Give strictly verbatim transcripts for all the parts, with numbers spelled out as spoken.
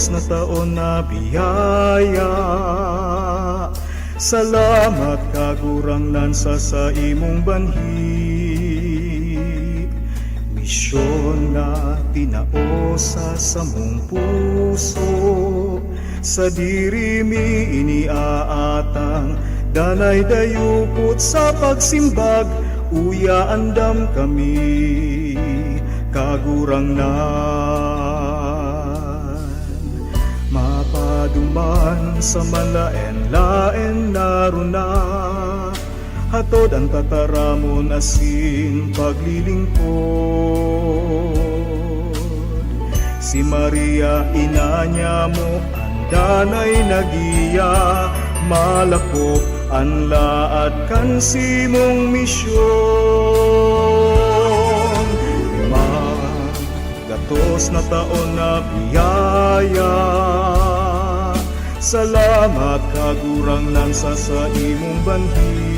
na taon na biyaya. Salamat, Kagurangnan, sa saimong banhi. Misyon na tinao sa samong puso, sadiri mi ini aatang, danay dayupot sa pagsimbag, uya andam kami, Kagurangnan. Mapaduman sa malaen-laen na runa, hatod an tataramon asin paglilingkod. Si Maria, ina niamo, an danay nagiya, malakop an laad kan simong misyon. Mga gatos na taon na biyaya. Salamat, Kagurangnan, sa saimong banhi.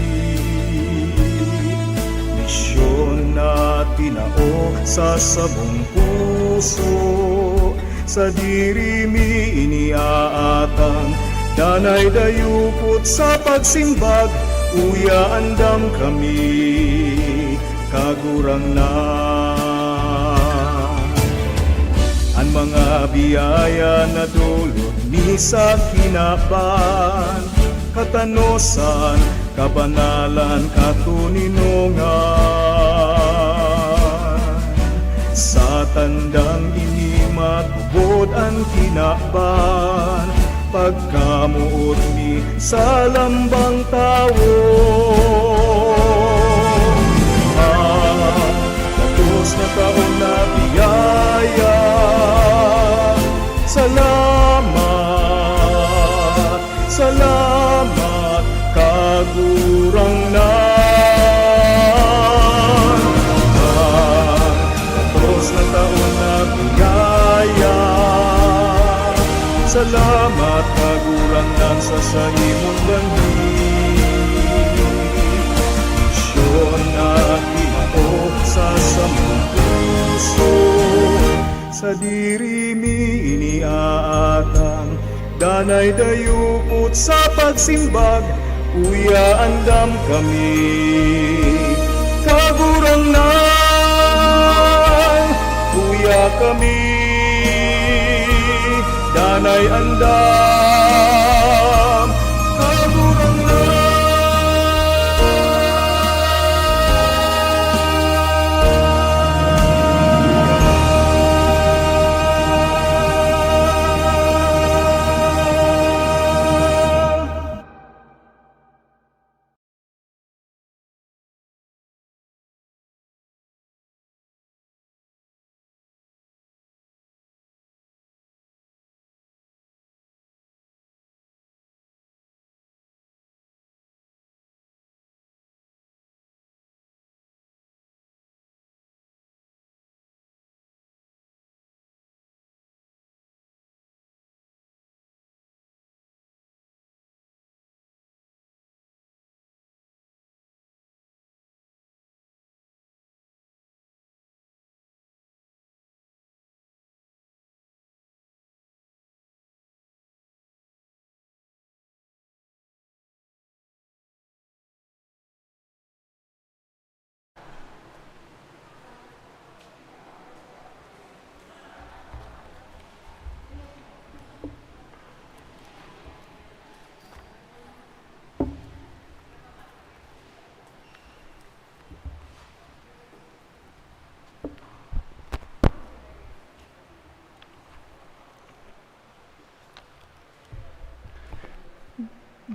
Misyon na tinao sa samong puso, sadiri mi ini aatang, danay dayupot sa pagsimbag, uya andam kami, Kagurangnan. An mga biyaya na dulot mi sa kinaban, katanosan, kabanalan, katoninongan. Sa tandang ini matubod an kinaban, pagkamoot mi sa lambang tawo. Mga gatos na taon na biyaya. Salamat, salamat, Kagurangnan. Mga gatos na taon na biyaya. Salamat, Kagurangnan, sa saimong banhi. Misyon na tinao sa samong puso, sadiri mi ini aatang, danay dayupot sa pagsimbag, uya andam kami, Kagurangnan, uya kami, danay andam, Kagurangnan.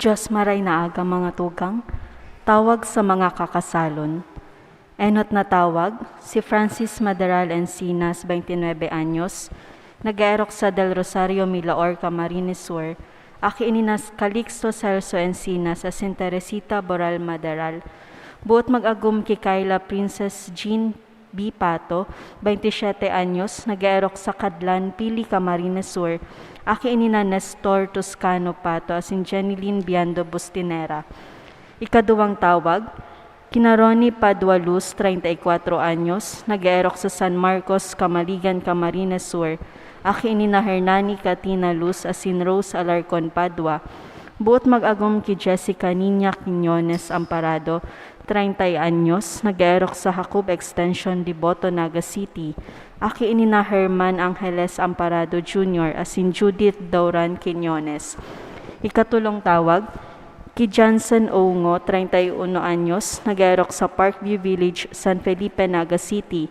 Diyos, maray na aga, mga tugang. Tawag sa mga kakasalon. Enot na tawag, si Francis Maderal Encinas, twenty-nine anyos, nag-eerok sa Del Rosario, Milaor, Camarines Sur. Aki ini na Calixto Celso Encinas asin Teresita Boral Maderal. Buot mag-agom ki Kayla Princess Jean B. Pato, twenty-siete anyos, nag-eerok sa Kadlan, Pili, Camarines Sur. Aki ini na Nestor Toscano Pato asin Jenilyn Biando Bustinera. Ikaduwang tawag, kina Ronnie Padua Luz, treinta y cuatro anyos, nag-eerok sa San Marcos, Camaligan, Camarines Sur. Aki ini na Hernani Katina Luz asin Rose Alarcon Padua. Buot mag-agom ki Jessica Niña Quiñones Amparado, treinta y anyos, nag-eerok sa Jacob Extension, Devoto, Naga City. Aki ini na Herman Angeles Amparado Junior asin Judith Dauran Quiñones. Ikatulong tawag, ki Johnson Ongo, treinta y uno anyos, nag-eerok sa Parkview Village, San Felipe, Naga City.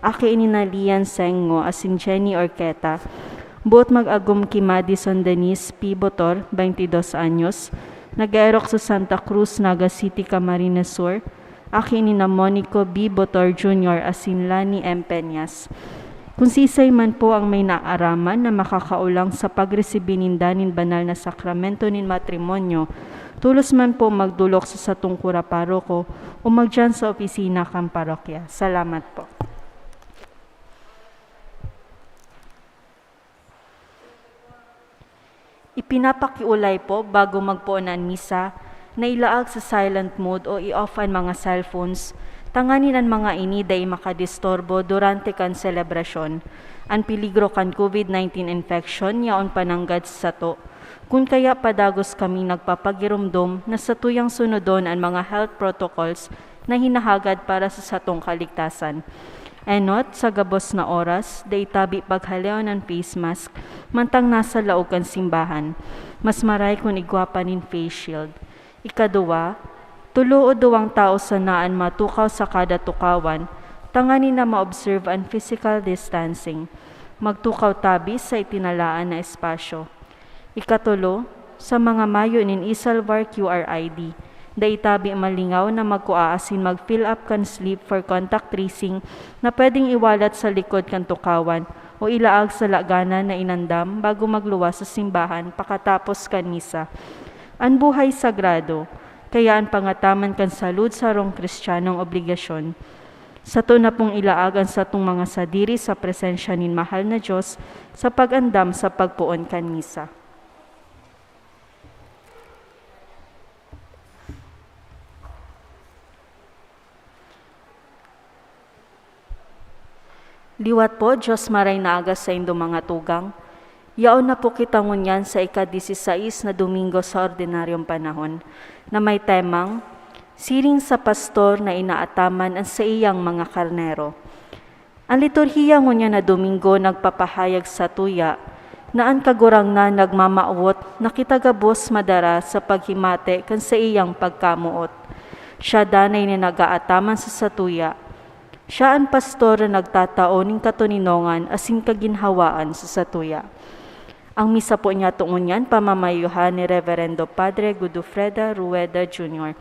Aki ini na Lian Sengo asin Jenny Orqueta. Buot mag-agom ki Madison Denise P. Botor, twenty dos anyos, nag-eerok sa Santa Cruz, Naga City, Camarines Sur. Aki ini na Monico B. Botor Junior asin Lani M. Peñas. Kun siisay man po ang may naaraman na makakaolang sa pagresibi ninda nin banal na sakramento nin matrimonyo, tolos man po magdolok sa satong kura paroko o magdiyan sa opisina kan parokya. Salamat po. Ipinapakiolay po bago magpoon an misa na ilaag sa silent mode o i-off an mga cellphones, tanganing an mga ini dai makadisturbo durante kan selebrasyon. An peligro kan COVID nineteen infection yaon pa nanggad sa sato. Kun kaya padagos kami nagpapagiromdom na satuyang sunodon an mga health protocols na hinahagad para sa satong kaligtasan. Enot, sa gabos na oras, dai tabi paghaleon an face mask mantang nasa laog kan simbahan. Mas maray kun igwa pa nin face shield. Ikaduwa, tolo o duwang tawo sana an matukaw sa kada tukawan, tanganing na ma-observe an physical distancing. Magtukaw tabi sa itinalaan na espasyo. Ikatulo, sa mga mayo nin e-Salvar Q R I D, dai tabi malingaw na magkua asin mag-fill up kan slip for contact tracing na pwedeng iwalat sa likod kan tukawan o ilaag sa laganan na inandam bago magluwas sa simbahan pakatapos kan misa. An buhay sagrado, kaya an pangataman kan salud sarong Kristiyanong obligasyon. Sato na pong ilaag an satong mga sadiri sa presensya nin mahal na Diyos sa pag-andam sa pagpoon kan misa. Liwat po, Diyos maray na aga saindo mga tugang. Yaon na po kita ngunyan sa ika-disisais na Domingo sa Ordinaryong Panahon, na may temang, "Siring sa Pastor na Inaataman an Saiyang Mga Karnero." An liturhiya ngunyan na Domingo nagpapahayag satuya na an Kagurangnan nagmamawot na kita gabos madara sa paghimate kan saiyang pagkamoot. Siya danay na nag-aataman sa satuya. Siya an pastor na nagtatao nin katoninongan asin kaginhawaan sa satuya. Ang misa po niyato ngunyan pamamayohan ni Reverendo Padre Godofreda Rueda Junior.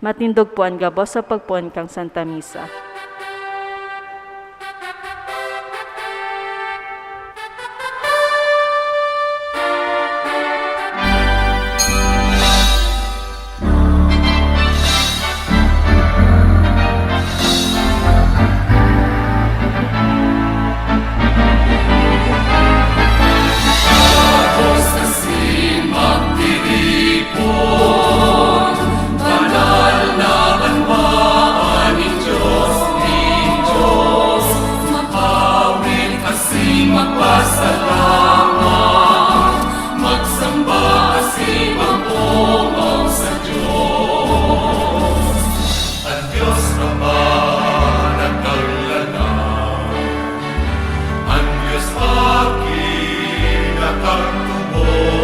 Matindog po an gabos sa pagpoon kan Santa Misa. Magpasalamat, magsamba asin mag-omawon sa Diyos. An Diyos Ama nagkaglalang, an Diyos Aki nakagtubos,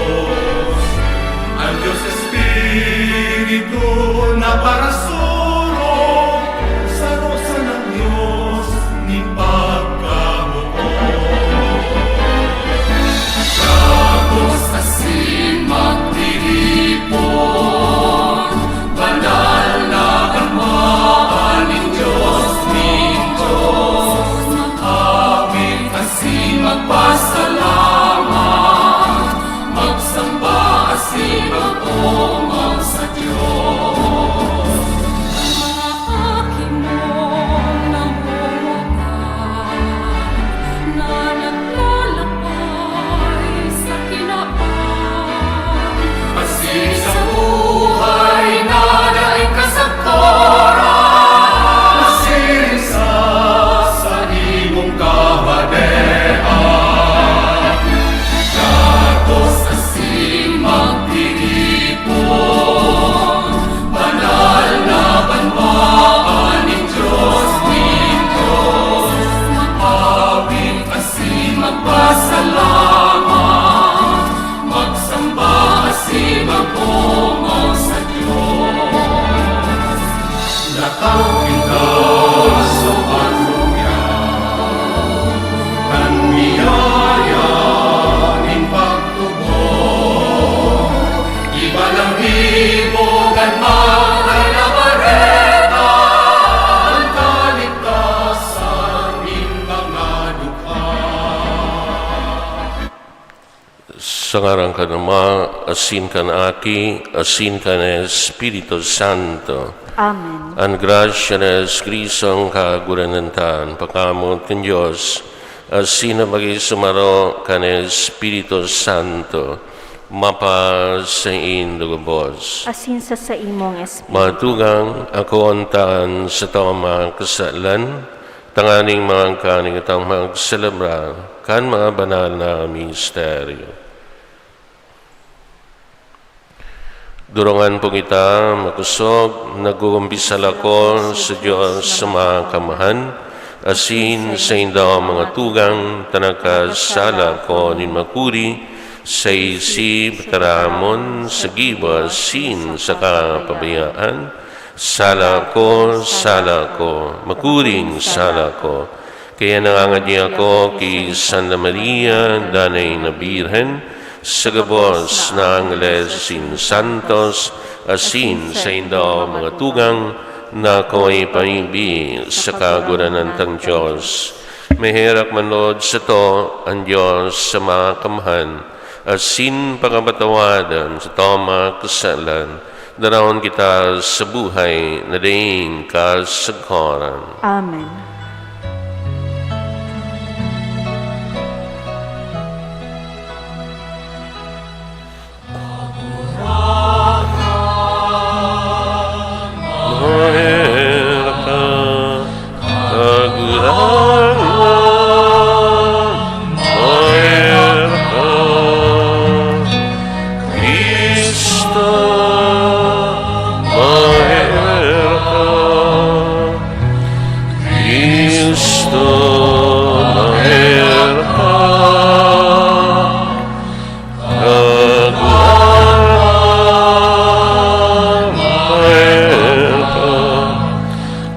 an Diyos Espiritu na parasurog, saro sanang Diyos nin pagkamoot. Gabos asin magtiripon, banal na Ama nin Diyos, nin Diyos, maawit asin magpasalamat, magsamba asin mag-omawon sa Diyos. Pintas o patruya, kan biyaya nin pagtubod, ibalahibo kan Banal na Bareta, an kaligtasan nin mga dukha. Sa ngaran kan Ama, asin kan Aki, asin kan Espiritu Santo. Amen. An grasya ni Jesu-Cristo, an Kagurangnan ta, an pag-amot kan Dios, asin an paghisumaro kan Espiritu Santo, mapasaindo gabos. Asin sa saimong espiritu. Mga tugang, akoon ta an satong mga kasalan, tanganing mga kaning atang magselebrar kan mga banal na misteryo. Durungan po kita makosog, nagkukumpisal ako sa Dios sa mga kamahan, asin saindo mga tugang, ta nagkasala ako nin makuri, sa isip, taramon, sa gibo, asin sa kapabayaan. Sala ko, sala ko, makuring sala ko. Kaya nangangadi ako ki Santa Maria, Danay na Birhen, sa gabos na angheles asin santos, asin saindo mga tugang, na ako ipamibi sa Kagurangnan tang Dios. Maherak man lod sato an Dios sa mga kamahan, asin pakapatawadan sato mga kasalan, daraon kita sa buhay na daing kasagkoran. Amen. Maherak ka, Kagurangnan, maherak ka. Cristo, maherak ka. Cristo, maherak ka. Kagurangnan, maherak ka.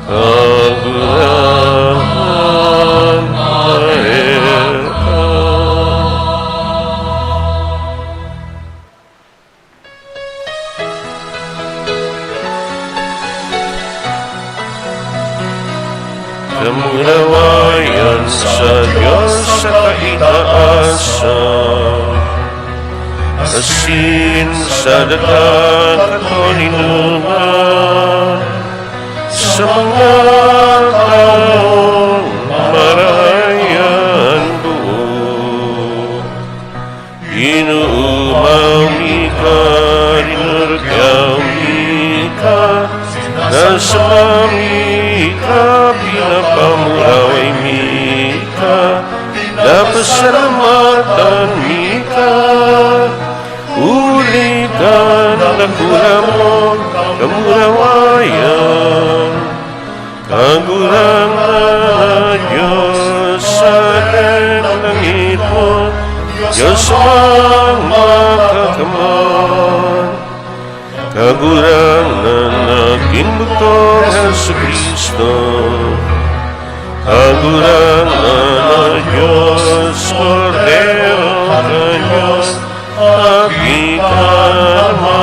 Kagurangnan, maherak ka. Kamurawayan sa Dios sa kaitaasan, asin sa dagang katoninongan sa mga tawong marahay an buot. Ginoo, mayo mi ka, rinurugyaw mi ka, sinasamba mi ka, pinapamuraway mi ka, pinapasalamatan mi ka, huli kan dakula mong kamurawayan. Kagurangnan na Dios sa langit mo, Dios mang makakamay. Kagurangnan na ginbuto Jesu-Cristo. Kagurangnan na Dios, Kordero kan Dios, Aki kan Ama.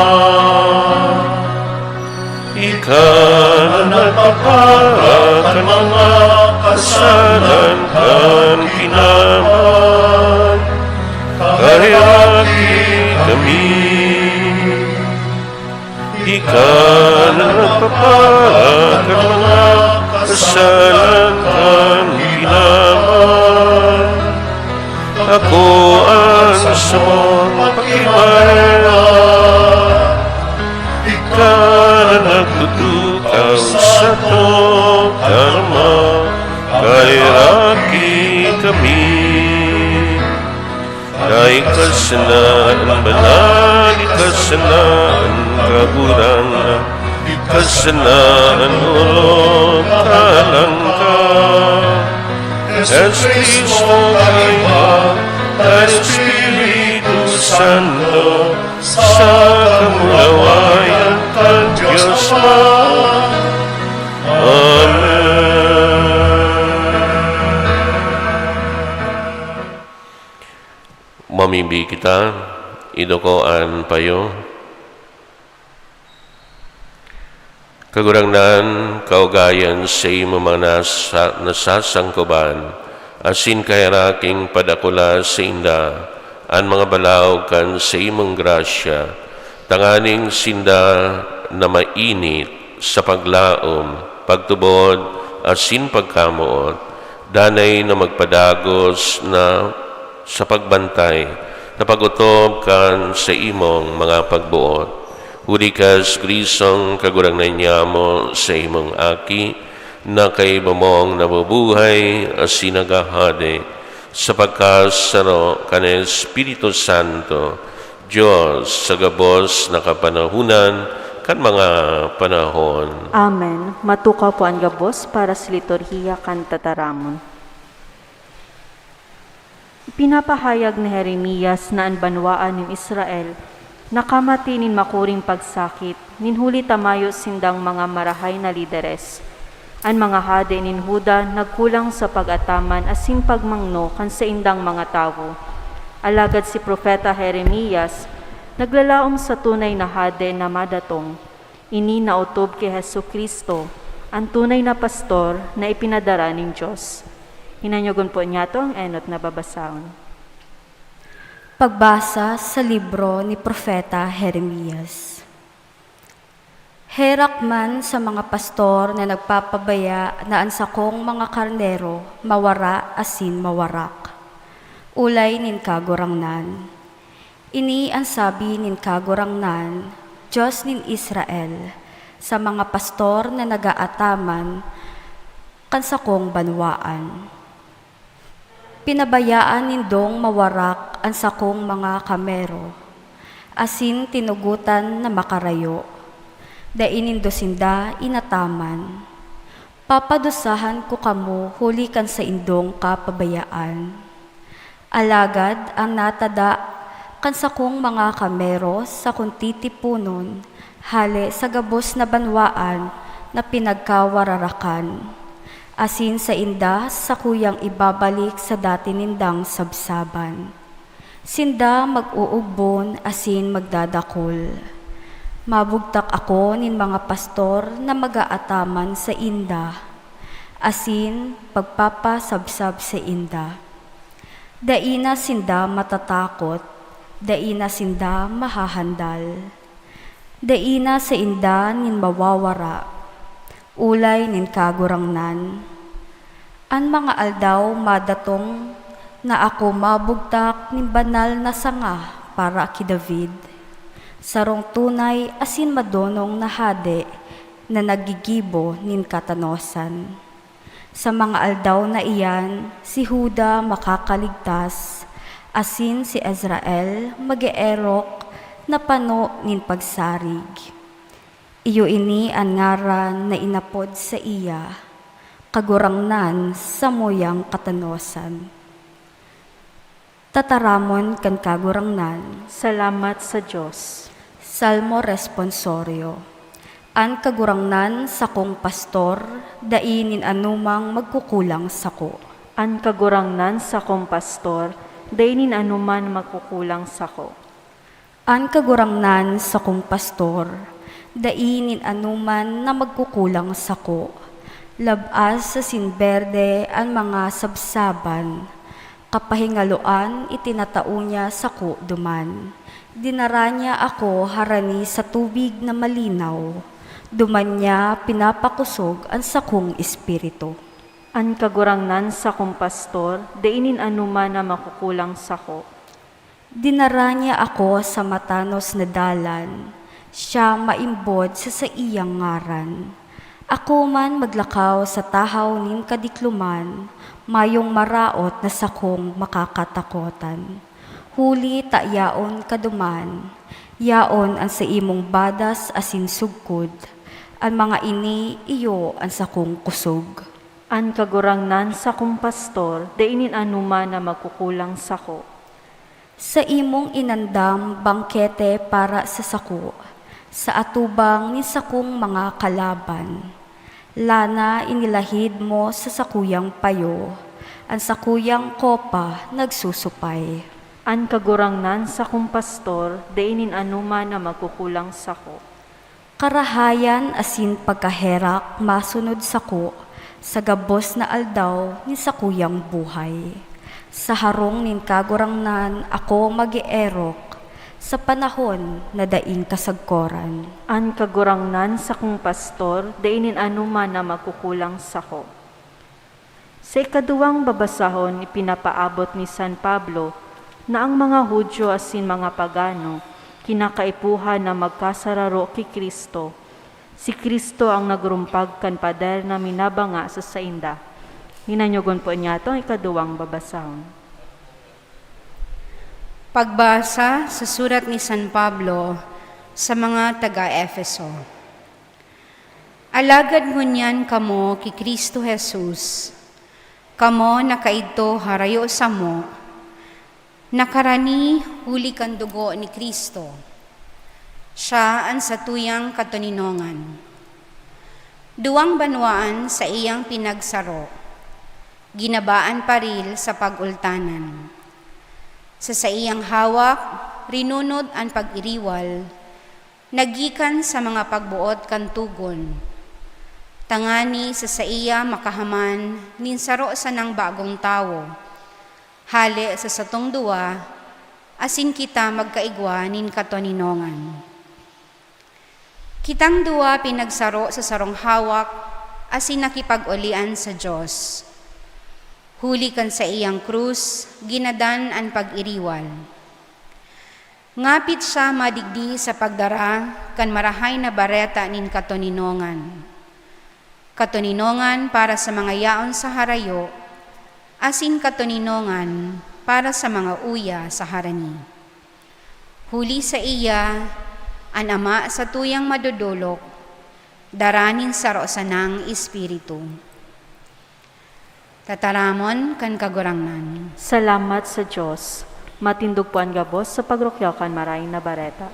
Ika na nagpapara kan mga kasalan kan kinaban, kaheraki kami. Ika na nagpapara kan mga kasalan kan kinaban, akoa an samong pakimaherak. Ika na nagtutukaw sato kan Ama, kaheraki kami. Ika sana an banal, ika sana an kagurangnan, ika sana an orog kan langka. Jesu-Cristo kaiba kan Espiritu Santo, sa kamurawayan kan Dios Ama. Mimbi kita, iduko an payo. Kagurangnan, kaugayan sa imo mga nasa-, nasasangkuban, asin kaheraking padakula sainda an mga balaog kan sa imong grasya, tanganing sinda na mainit sa paglaom, pagtubod, asin pagkamoot, danay na magpadagos na sa pagbantay na pag-otob kan sa imong mga pagboot. Huli ka, Jesu-Cristong Kagurangnan niamo, sa imong Aki, na kaiba mong nabubuhay asin naghahade sa pagkasaro kan Espiritu Santo, Dios sa gabos na kapanahonan kan mga panahon. Amen. Matukaw po an gabos para sa liturhiya kan tataramon. Pinapahayag ni Jeremias na an banwaan nin Israel nakamati nin makuring pagsakit, nin huli ta mayo sindang mga marahay na lideres. An mga hade nin Juda nagkulang sa pag-ataman asin pagmangno kan saindang mga tawo. Alagad si Propeta Jeremias naglalaom sa tunay na hade na madatong. Ini naotob ki Jesu-Cristo, an tunay na pastor na ipinadara nin Dios. Hinanyogon po niyato an enot na babasahon. Pagbasa sa libro ni Propeta Jeremias. Herak man sa mga pastor na nagpapabaya na an sakong mga karnero mawara asin mawarak, olay nin Kagurangnan. Ini an sabi nin Kagurangnan, Dios nin Israel, sa mga pastor na nag-aataman kan sakong banwaan. Pinabayaan nindong mawarak an sakong mga kamero, asin tinugotan na makarayo. Dai nindo sinda inataman. Papadusahan ko kamo huli kan saindong kapabayaan. Alagad an natada kan sakong mga kamero sakong titiponon hale sa gabos na banwaan na pinagkawararakan, asin sainda sakuyang ibabalik sa dati nindang sabsaban. Sinda mag-uugbon asin magdadakul. Mabugtak ako nin mga pastor na mag-aataman sainda, asin pagpapasabsab sainda. Dai na sinda matatakot, dai na sinda mahahandal. Dai na sainda nin mawawara, olay nin Kagurangnan. An mga aldaw madatong na ako mabugtak nin banal na sanga para ki David, sarong tunay asin madonong na hade na naggigibo nin katanosan. Sa mga aldaw na iyan, si Juda makakaligtas, asin si Israel mag-eerok na pano nin pagsarig. Iyo ini an ngaran na inapod saiya, Kagurangnan samuyang katanosan. Tataramon kan Kagurangnan. Salamat sa Dios. Salmo Responsorio. An Kagurangnan sakong pastor, dai nin anumang magkukulang sako. An Kagurangnan sakong pastor, dai nin anoman magkukulang sako. An Kagurangnan sakong pastor, dai nin anoman na magkukulang sako. Lab-as asin berde an mga sabsaban. Kapahingaloan itinatao niya sako duman. Dinara niya ako harani sa tubig na malinaw. Duman niya pinapakosog an sakong espiritu. An Kagurangnan sakong pastor, dai nin anoman na makukulang sako. Dinara niya ako sa matanos na dalan. Siya maimbod sa saiyang ngaran. Ako man maglakaw sa tahaw nin kadikloman, mayong maraot na sakong makakatakotan. Huli ta yaon ka duman, yaon an saimong badas asin sugkod. An mga ini iyo an sakong kusog. An Kagurangnan sakong pastor, dai nin anoman na magkukulang sako. Saimong inandam bangkete para sa sako, sa atubang nin sakong mga kalaban. Lana inilahid mo sa sakuyang payo, an sakuyang kopa nagsusupay. An Kagurangnan sakong pastor, dai nin anoman na magkukulang sako. Karahayan asin pagkaherak masunod sako sa gabos na aldaw nin sakuyang buhay. Sa harong nin Kagurangnan ako mag-eerok sa panahon na daing kasagkoran. An Kagurangnan sakong pastor, dai nin anoman na magkukulang sako. Sa ikaduwang babasahon, ipinapaabot ni San Pablo na ang mga Judio asin mga pagano kinakaipuhan na magkasararo ki Cristo. Si Cristo ang nagrumpag kan pader na minabanga sa sainda. Hinanyogon po niyato ang ikaduwang babasahon. Pagbasa sa surat ni San Pablo sa mga taga-Efeso. Alagad ngunyan kamo ki Cristo Jesus, kamo na kaidto harayo samo, nakarani huli kan dugo ni Cristo. Siya an satuyang katoninongan. Duwang banwaan saiyang pinagsaro, ginabaan paril sa pag-ultanan. Sa saiyang hawak, rinunod an pag-iriwal, naggikan sa mga pagboot kan tugon, tangani sa saiya makahaman nin saro sanang bagong tawo, hale sa satong duwa, asin kita magkaigwa nin katoninongan. Kitang duwa pinagsaro sa sarong hawak asin nakipag-olian sa Dios. Huli kan saiyang krus, ginadan an pag-iriwal. Ngapit siya madigdi sa pagdara kan Marahay na Bareta nin katoninongan. Katoninongan para sa mga yaon sa harayo, asin katoninongan para sa mga uya sa harani. Huli saiya, an Ama satuyang madodolok, dara nin saro sanang Espiritu. Tataramon kan Kagurangnan. Salamat sa Dios. Matindog po an gabos sa pagrukyaw kan Marahay na Bareta.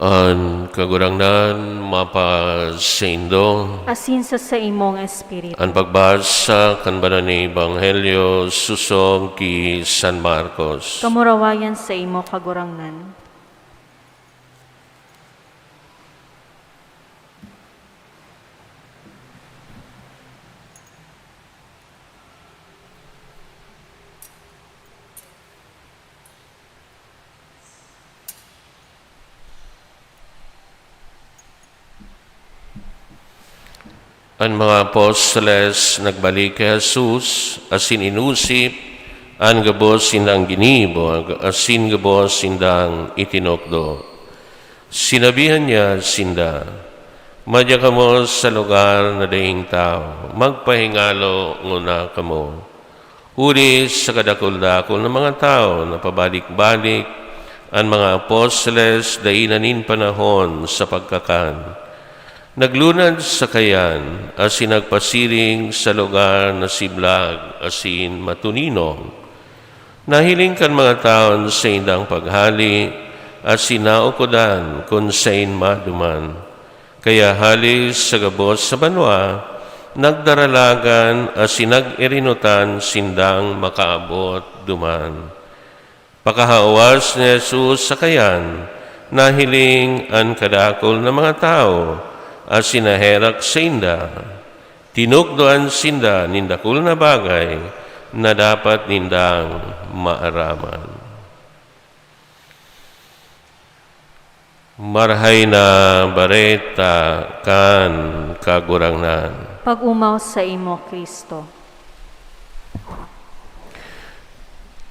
An Kagurangnan mapasaindo. Asin sa saimong espiritu. An pagbasa kan Banal na Ebanghelyo sosog ki San Marcos. Kamurawayan sa imo, Kagurangnan. An mga apostoles nagbalik ki Jesus asin inosip an gabos sindang ginibo asin gabos sindang itinukdo. Sinabihan niya sinda, "Madya kamo sa lugar na daing tawo, magpahingalo nguna kamo." Huli sa kadakul-dakul na mga tawo na pabalik-balik an mga apostoles dai na nin panahon sa pagkakan. Naglunad sa kayan asin nagpasiring sa lugar na siblag asin matuninong. Nahiling kan mga tawo an saindang paghale asin naukodan kun saen maduman. Kaya hale sa gabos sa banwa, nagdaralagan asin nag-irinutan sindang makaabot duman. Pakahawas ni Jesus sa kayan, nahiling an kadakul na mga tawo, asin naherak sainda. Tinukdoan sinda nin dakul na bagay na dapat nindang maaraman. Marahay na Bareta kan Kagurangnan. Pag-omaw saimo, Cristo.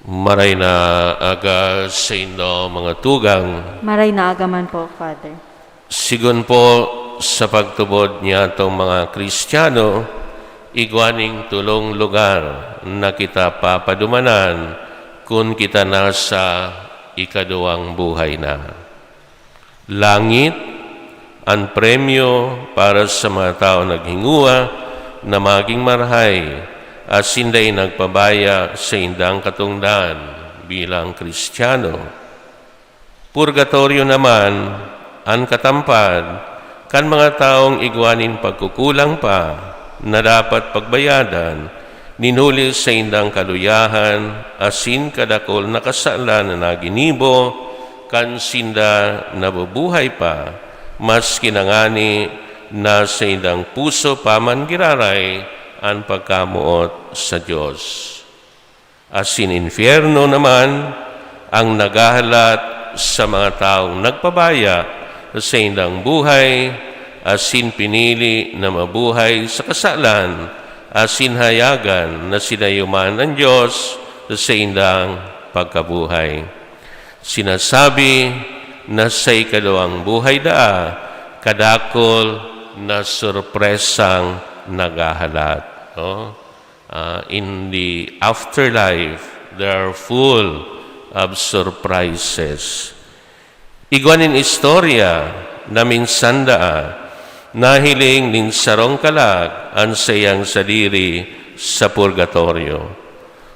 Maray na aga saindo, mga tugang. Maray na aga man po, Father. Sigon po sa pagtubod niyatong mga Kristiyano, igwa ning tolong lugar na kita papadumanan kun kita nasa ikaduwang buhay na. Langit, an premyo para sa mga tawo naghinguha na maging marahay, asin dai nagpabaya sa indang katongdan bilang Kristiyano. Purgatorio naman, an katampad kan mga tawong igwa nin pagkukulang pa na dapat pagbayadan, nin huli saindang kaluyahan asin kadakul na kasalan na naginibo kan sinda nabubuhay pa, maski na ngani na saindang puso pa man giraray an pagkamoot sa Dios. Asin impyerno naman ang naghahalat sa mga tawong nagpabaya sa saindang buhay, asin pinili na mabuhay sa kasalan, asin hayagan na sinayuman an Dios sa saindang pagkabuhay. Sinasabi na sa ikaduwang buhay daa, kadakul na sorpresang naghahalat. Oh? Ah, in the afterlife, they are full of surprises. Igwa nin istorya na minsan daa, nahiling nin sarong kalag an saiyang sadiri sa purgatorio.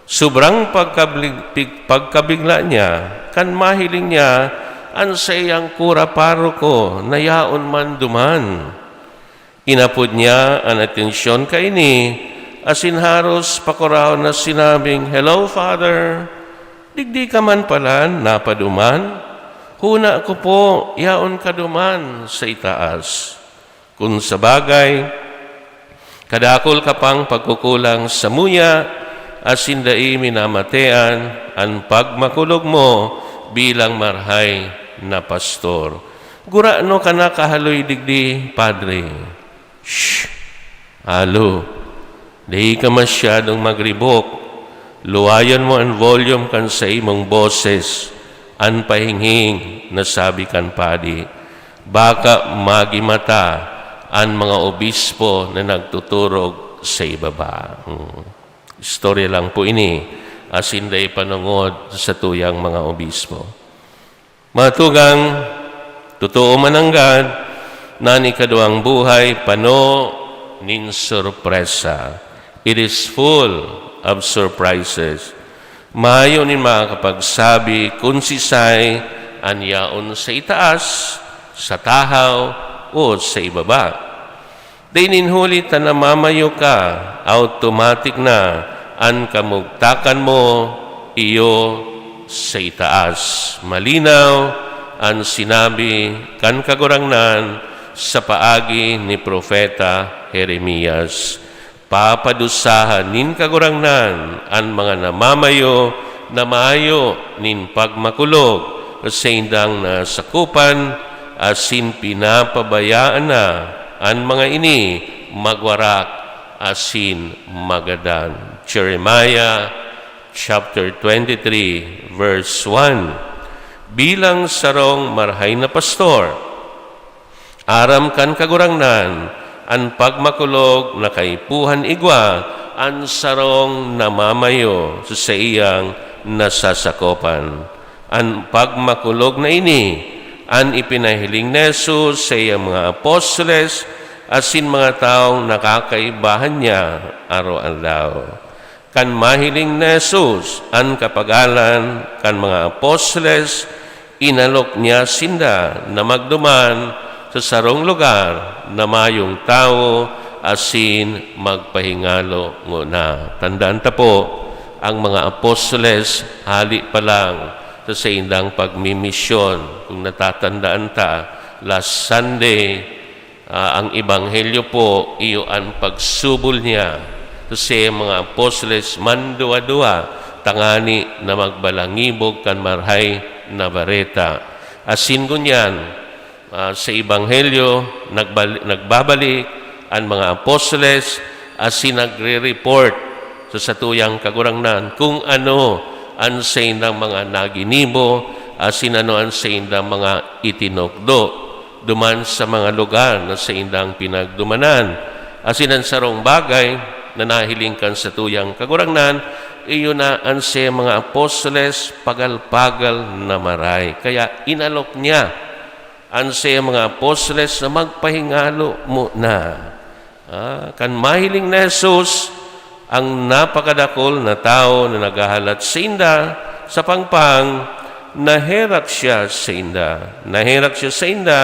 Sobrang pagkablig-, pig-, pagkabigla niya kan mahiling niya an saiyang kura paroko na yaon man duman. Inapod niya an atensyon kaini, asin haros pakurahon na sinabing, "Hello, Father! Digdi ka man palan napaduman? Hona ko po, yaon ka duman sa itaas." Kun sa bagay, kadakul ka pang pagkukulang samuya, asin dai minamatean an pagmakulog mo bilang marahay na pastor. Gurano ka nakahaloy digdi, Padre? Shh! Alo, dai ka masyadong magribok. Luwayon mo an volume kan saimong boses, an pahinghing na sabi kan padi. Baka magimata an mga obispo na nagtuturog sa ibaba. Hmm. Istorya lang po ini, asin dai panongod sa tuyang mga obispo. Mga tugang, totoo man nanggad na an ikaduwang buhay pano nin sorpresa. It is full of surprises. Mayo nin makakapagsabi kun sisay an yaon sa itaas, sa tahaw, o sa ibaba. Dai nin huli ta namamayo ka, automatic na an kamugtakan mo iyo sa itaas. Malinaw an sinabi kan Kagurangnan sa paagi ni Propeta Jeremias. Papadusahan nin Kagurangnan an mga namamayo na mayo nin pagmakulog sa saindang nasakopan, asin pinapabayaan na an mga ini magwarak asin magadan. Jeremiah chapter twenty-three, verse one. Bilang sarong marahay na pastor, aram kan Kagurangnan, an pagmakulog na kaipuhan igwa an sarong namamayo sa saiyang nasasakopan. An pagmakulog na ini an ipinahiling ni Jesus sa iyang mga apostoles asin mga tawong nakakaibahan niya araw-araw. Kan mahiling ni Jesus an kapagalan kan mga apostoles, Inalok niya sinda na magduman sa sarong lugar na mayong tawo asin magpahingalo ngona. Tandaan ta po, ang mga apostoles, hali pa lang sa saindang pagmimisyon. Kung natatandaan ta, last Sunday, ah, ang ebanghelyo po, iyo an pagsubol niya sa saiyang mga apostoles, manduwa-duwa, tangani na magbalangibog kan Marahay na Bareta. Asin ngunyan, ah, sa ebanghelyo, nagbal-, nagbabalik an mga apostoles asin nagre-report sa satuyang Kagurangnan kung ano an saindang mga naginibo asin ano an saindang mga itinukdo duman sa mga lugar na saindang pinagdumanan. Asin an sarong bagay na nahiling kan satuyang Kagurangnan, iyo na an saiyang mga apostoles pagal-pagal na maray. Kaya inalok niya an saiyang mga apostoles na magpahingalo muna. Ah, kan mahiling ni Jesus ang napakadakul na tawo na naghahalat sainda sa pangpang, naherak siya sainda. Naherak siya sainda,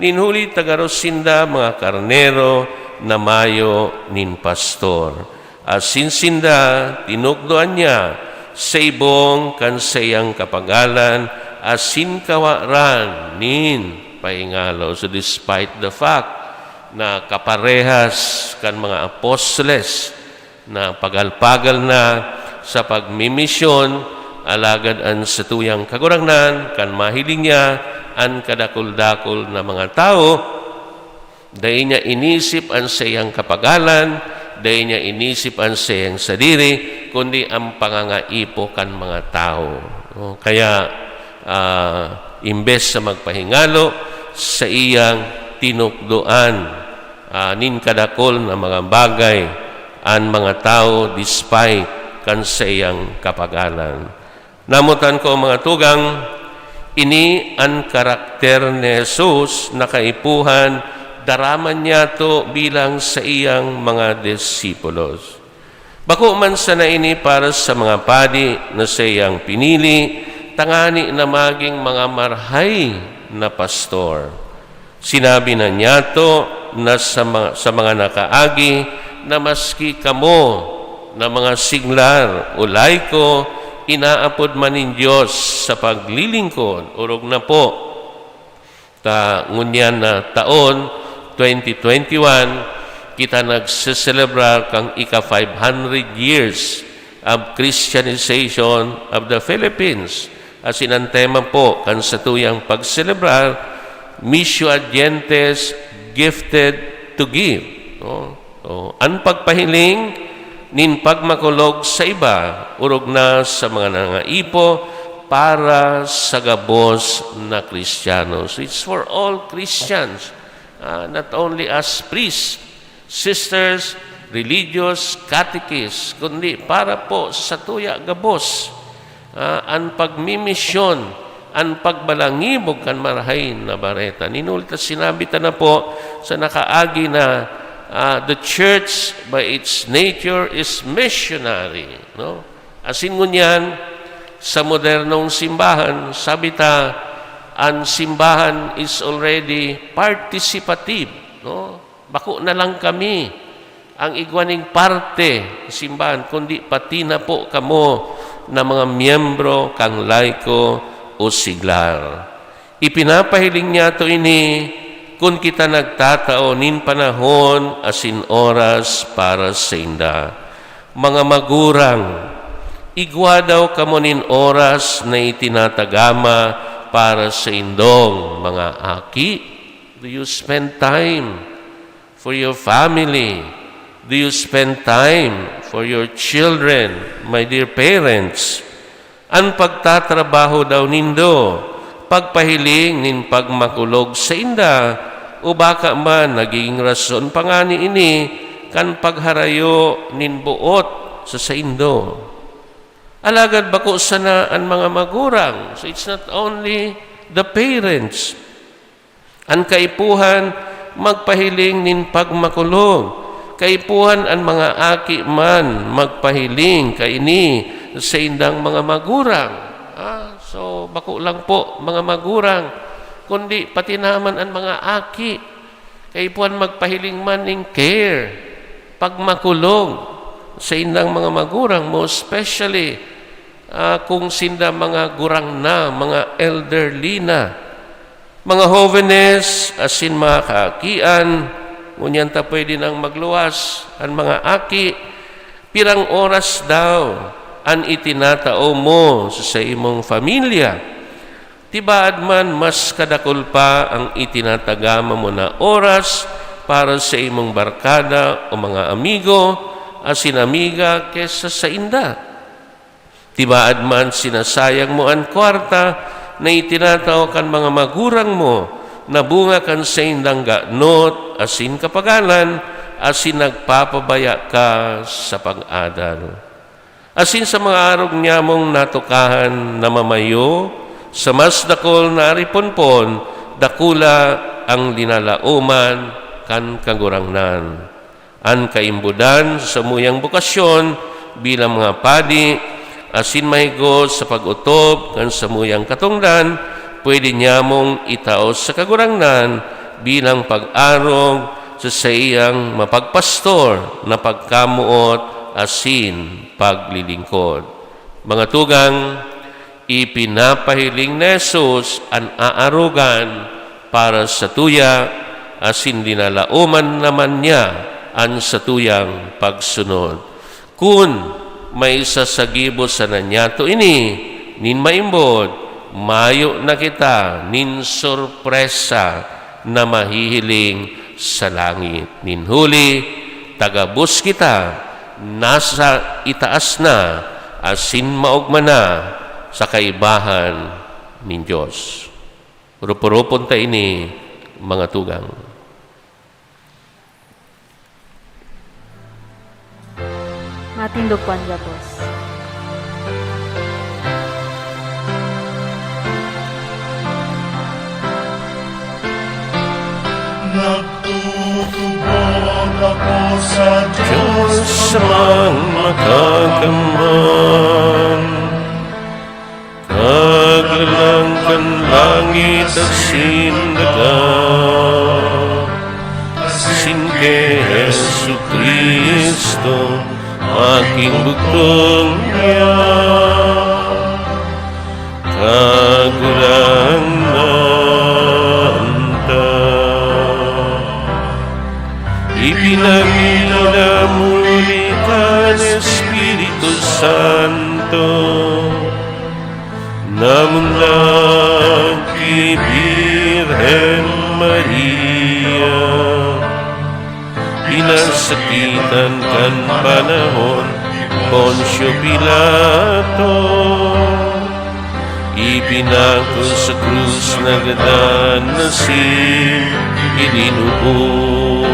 nin huli ta garo sinda mga karnero na mayo nin pastor. Asin sinda tinukdoan niya sa ibong kan saiyang kapagalan, asin kawaran nin pahingalo. So, despite the fact na kaparehas kan mga apostoles na pagal-pagal na sa pagmimisyon, alagad an satuyang Kagurangnan, kan mahiling niya an kadakul-dakul na mga tawo, dai niya inisip an saiyang kapagalan, dai niya inisip an saiyang sadiri, kundi an pangangaipo kan mga tawo. No? Kaya, ah, imbes sa magpahingalo, saiyang tinukdoan, ah, nin kadakul na mga bagay an mga tawo despite kan saiyang kapagalan. Namotan ko, mga tugang, ini an karakter ni Jesus na kaipuhan daraman niyato bilang saiyang mga disipulos. Bako man sana ini para sa mga padi na saiyang pinili, tangani na magin mga marhay na pastor. Sinabi na niyato na sa mga, sa mga nakaagi na maski kamo na mga siglar o laiko, inaapod man nin Dios sa paglilingkod, orog na po. Ta ngunyan na taon, twenty twenty-one, kita nagseselebrar kan ika-five hundred years of Christianization of the Philippines. Asin an tema po kan satuyang pagselebrar, Missio ad Gentes, Gifted to Give. No? So, an pagpahiling nin pagmakulog sa iba, orog na sa mga nangaipo para sa gabos na Kristiyano. So, it's for all Christians, ah, not only as priests, sisters, religious, catechists, kundi para po sa satuya gabos. Ah, an pagmimisyon, an pagbalangibog kan Marahay na Bareta. Nin huli ta sinabi ta na po sa nakaagi na, ah, the church by its nature is missionary, no? Asin ngunyan, sa modernong simbahan, sabi ta, an simbahan is already participative, no? Bako na lang kami ang igwa ning parte sa simbahan, kundi pati na po kamo na mga miyembro kan laiko o siglar. Ipinapahiling niyato ini kun kita nagtatao nin panahon asin oras para sainda. Mga magurang, igwa daw kamo nin oras na itinatagama para saindong mga aki. Do you spend time for your family? Do you spend time for your children, my dear parents? An pagtatrabaho daw nindo, pagpahiling nin pagmakulog sainda, o baka man nagiging rason pa ngani ini kan pagharayo nin boot sa saindo. Alagad bako sana an mga magurang, so it's not only the parents. An kaipuhan magpahiling nin pagmakulog. Kaipuhan an mga aki man magpahiling kaini sa saindang mga magurang. Ah, So, bako lang po, mga magurang, kundi pati naman an mga aki. Kaipuhan magpahiling man nin care, pagmakulog sa indang mga magurang, most especially, ah, kung sinda mga gurang na, mga elderly na. Mga hovenes asin mga kaakian, ngunyan ta pwede nang magluwas, an mga aki, pirang oras daw an itinatao mo sa saimong pamilya? Tibaad man, mas kadakul pa ang itinatagama mo na oras para sa imong barkada o mga amigo asin amiga kesa sainda. Tibaad man, sinasayang mo an kwarta na itinatao kan mga magurang mo na bunga kan saindang ganot asin kapagalan, asin nagpapabaya ka sa pag-adal. Asin sa mga arog nyamong natukahan na mamayo, sa mas dakul na ariponpon, dakula ang linalaoman kan Kagurangnan. An kaimbodan sa samuyang bokasyon bilang mga padi asin mahigos sa pag-otob kan samuyang katongdan, pwede nyamong itao sa Kagurangnan bilang pag-arog sa saiyang mapagpastor na pagkamoot asin paglilingkod. Mga tugang, ipinapahiling ni Jesus an aarogan para satuya, asin linalaoman naman niya an satuyang pagsunod. Kun may isa sa gibo sana niyato ini nin maimbod, mayo na kita nin sorpresa na mahihiling sa langit. Nin huli, ta gabos kita nasa itaas na asin maogma na sa kaibahan nin Dios. Rupuropon ta ini, mga tugang. Matindog po an gabos. Nagtutubod ako sa Diyos sa mga makakamban. Kaglalang kan langit asin daga, asin ki Jesu-Cristo, aking bugtong niya, Kagurangnan ta. Ipinagminamuli kan Espiritu Santo, namundag ki Birhen Maria, pinasakitan kan panahon ni Poncio Pilato, ipinako sa krus, nagadan asin ilinubong.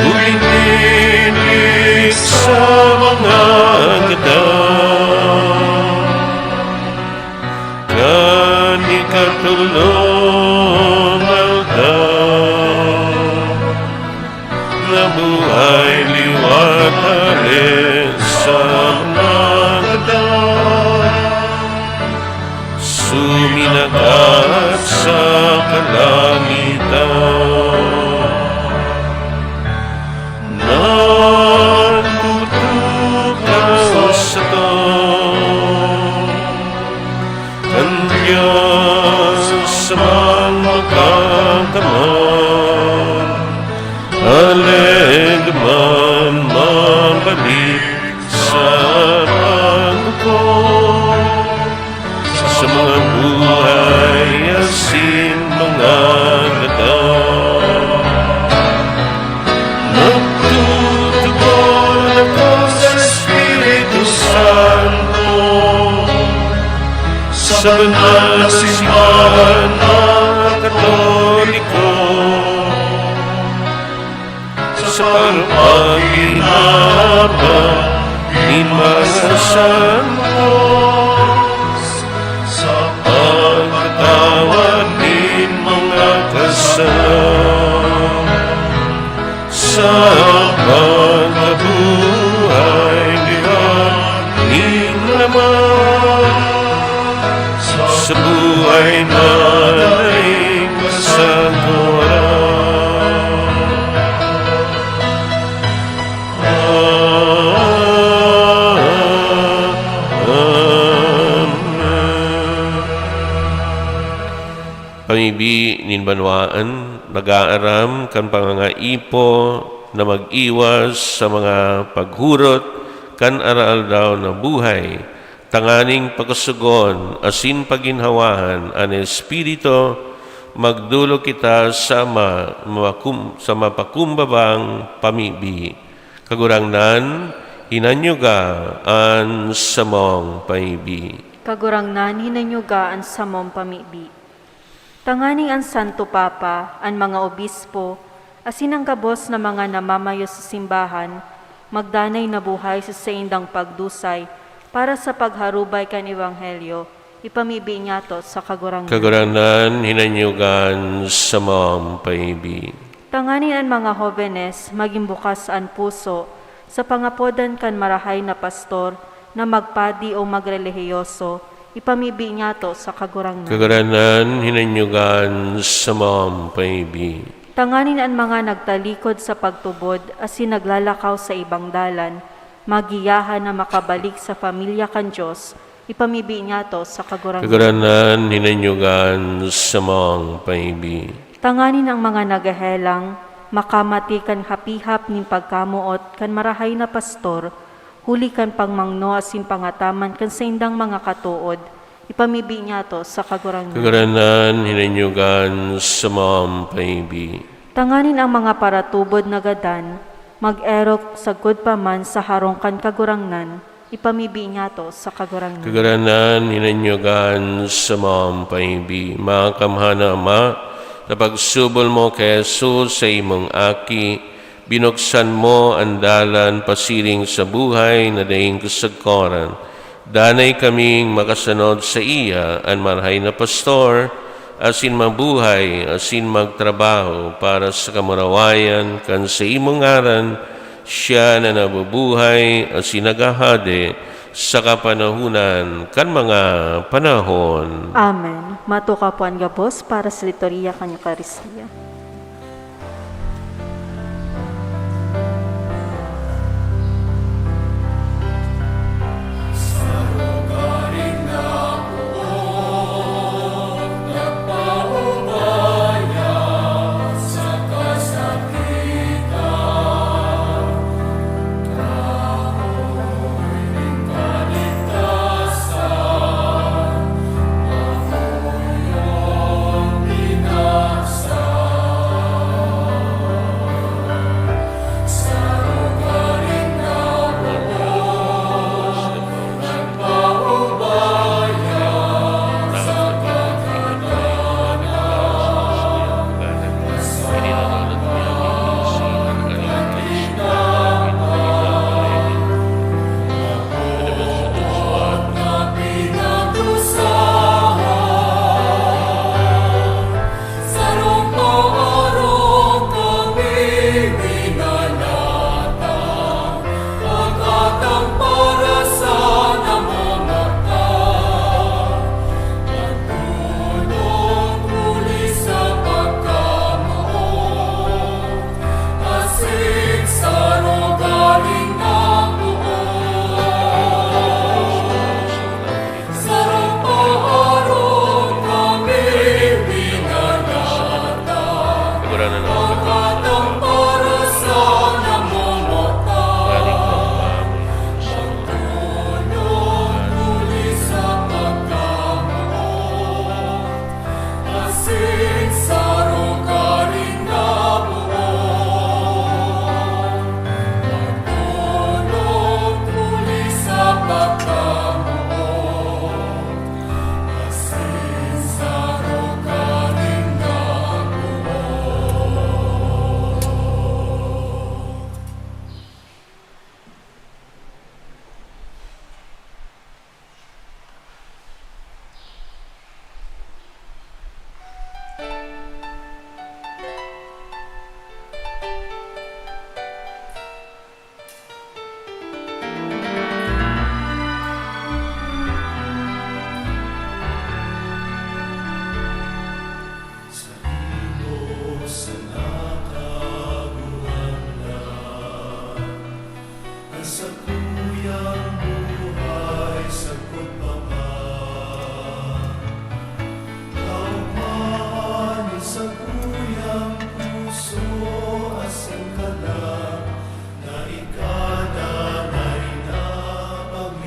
Ibinigay sa mga gadan kan ikatolong aldaw, nabuhay liwat hale sa mga gadan, suminakat sa kalangitan. Nagtutukaw sato kan Dios sa mga makakamban, aleg man mabalik sa paghukom sa mga buhay asin mga gadan. Nagtutubod ako sa Espiritu Santo, sa banal na simbahan na Katoliko, sa pagpapaginaba nin mga santos, sa pagpatawad nin mga kasalan, sa pagkabuhay liwat nin laman Pamibi nin banwaan, nag-aaram kan pangangaipo na mag-iwas sa mga paghurot kan araaldaw na buhay, tanganing pakusugon asin paginhawahan an Espiritu, magdolok kita sa ma-, makum-, sa mapakumbabang pamibi. Kagurangnan, hinanyuga an samong pamibi. Kagurangnan, hinanyuga an samong pamibi. Tanganing an Santo Papa, an mga obispo, asin an gabos na mga namamayo sa simbahan, magdanay na buhay sa saindang pagdusay para sa pagharubay kan Ebanghelyo, ipamibi niyato sa Kagurangnan. Kagurangnan, hinanyugan sa mga paibi. Tanganing an mga hobenes magin bukas an puso sa pangapodan kan marahay na pastor na magpadi o magrelihiyoso, ipamibi niyato sa Kagurangnan. Kagurangnan, hinanyugan sa mga paibi. Tanganing an mga nagtalikod sa pagtubod asin naglalakaw sa ibang dalan, magiyahan na makabalik sa pamilya kan Dios, ipamibi niyato sa Kagurangnan. Kagurangnan, hinanyugan sa mga paibi. Tanganing an mga naghehelang makamati kan hapihap nin pagkamoot kan marahay na pastor, huli kan pagmangno asin pangataman kan saindang mga katood, ipamibi niyato sa Kagurangnan. Kagurangnan, hinanyugan sa mga paibi. Tanganing an mga paratubod na gadan mag-erok sagkod pa man sa harong kan Kagurangnan, ipamibi niyato sa Kagurangnan. Kagurangnan, hinanyugan sa mga paibi. Makamhan na Ama, sa pagsubol mo ki Jesus sa imong Aki, binuksan mo an dalan pasiring sa buhay na daing kasagkoran. Danay kaming makasunod saiya, an marahay na pastor, asin mabuhay asin magtrabaho para sa kamurawayan kan saimong ngaran, siya na nabubuhay asin naghahade sa kapanahonan kan mga panahon. Amen. Matukaw po an gabos para sa liturhiya kan Eukaristia.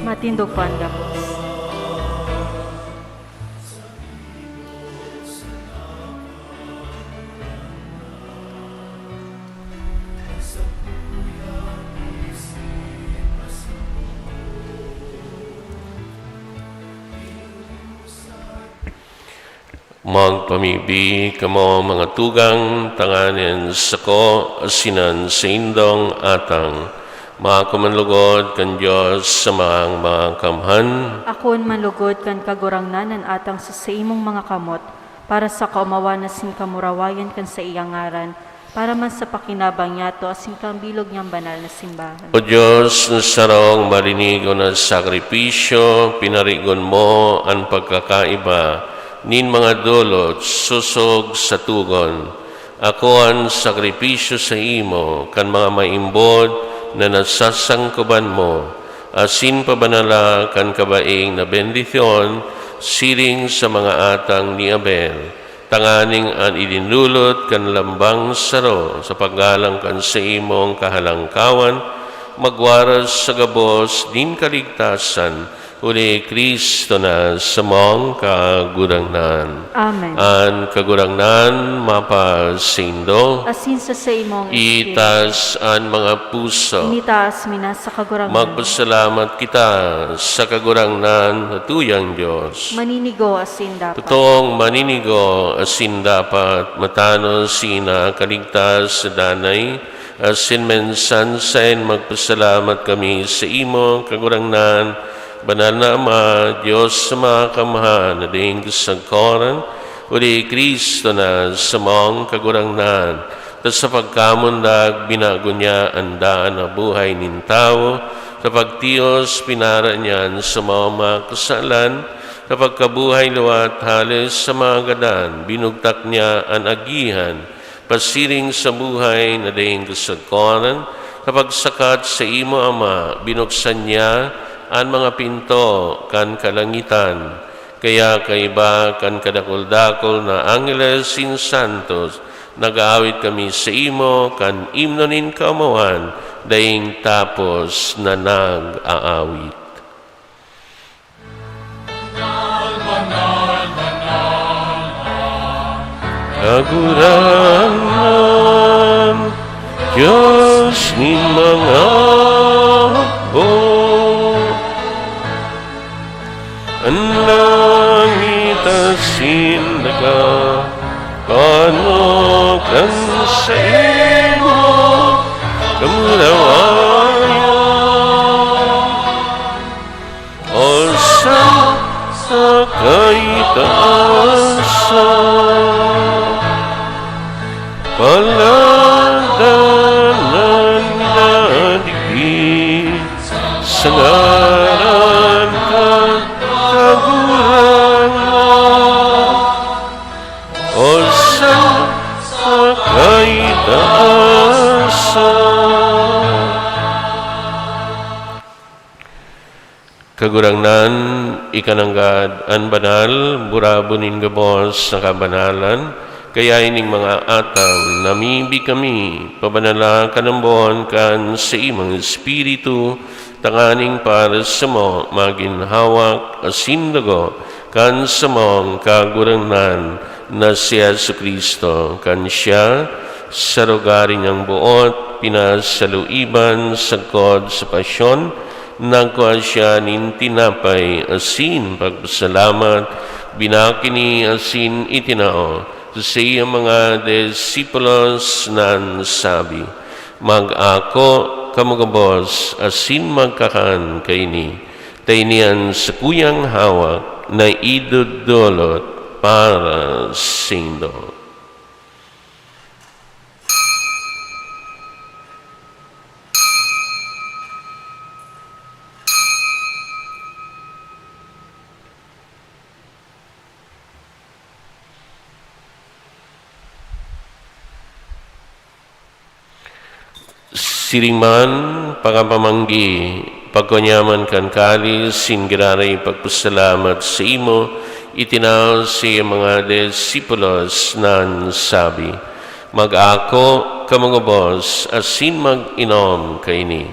Matindog po an gabos. Magpamibi kamo, mga tugang, tanganing sako asin an saindong atang maako man lugod kan Dios sa Mangmakamhan. Akoon man lugod kan Kagurangnan an atang sa saimong mga kamot, para sa kaomawan asin kamurawayan kan saiyang ngaran, para man sa pakinabang niyato asin kan bilog niyang banal na simbahan. O Dios, na sarong malinigon na sakripisyo, pinarigon mo an pagkakaiba nin mga dolot sosog sa togon. Akoa an sakripisyo saimo kan mga maimbod na nasasangkoban mo, asin pabanala kan kabaing na bendisyon siring sa mga atang ni Abel, tanganing an idinulot kan lambang saro sa paggalang kan saimong kahalangkawan, magwaras sa gabos nin kaligtasan, huli Cristo na samong Kagurangnan. Amen. An Kagurangnan mapasaindo. Asin sa saimong espiritu. Itaas an mga puso. Initaas mi na sa Kagurangnan. Magpasalamat kita sa Kagurangnan na tuyang Dios. Maninigo asin dapat. Totoong maninigo asin dapat, matanos, sina kaligtas sa danay, asin minsan saen magpasalamat kami sa imo, Kagurangnan, Banal na Ama, Dios sa mga kamhan na daing kasagkoran, huli Cristo na samong Kagurangnan. Ta sa pagkamundag, binago niya an daan na buhay nin tawo, sa pagtios, pinara niya an samong mga kasalan, sa pagkabuhay liwat hale sa mga gadan, binugtak niya an agihan, pasiring sa buhay na daing kasagkoran, sa pagsakat saimo, Ama, binuksan niya an mga pinto kan kalangitan. Kaya kaiba kan kadakul-dakul na angheles asin santos, nag-aawit kami saimo kan imno nin kaomawan, daing tapos na nag-aawit. Kagurangnan, Dios nin mga hukbo, an langit asin daga, paano kan saimo kamurawayan? Hosanna sa kaitaasan. Paladanan na digdi sa ngaran kan Kagurangnan. Hosanna sa kaitaasan. Kagurangnan, ika nanggad an banal, burabon nin gabos na kabanalan, kaya ining mga atang namibi kami, pabanala ka namboon kan saimong Espiritu, tanganing para samo magin hawak asin dugo kan samong Kagurangnan na si Jesu-Cristo. Kan siya, sa rugari niyang boot, pinasaluiban sagkod sa pasyon, nagkua siya nin tinapay asin pagpasalamat, binakini asin itinao sa saiyang mga disipulos na nagsabi, "Mag-ako kamo gabos asin magkakan kaini, ta ini an sakuyang hawak na idodolot para saindo." Siring man, pakapamanggi, pagkua niya man kan kalis, asin giraray pagpasalamat saimo, itinao sa mga disipulos na nagsabi, "Mag-ako kamo gabos asin mag-inom kaini,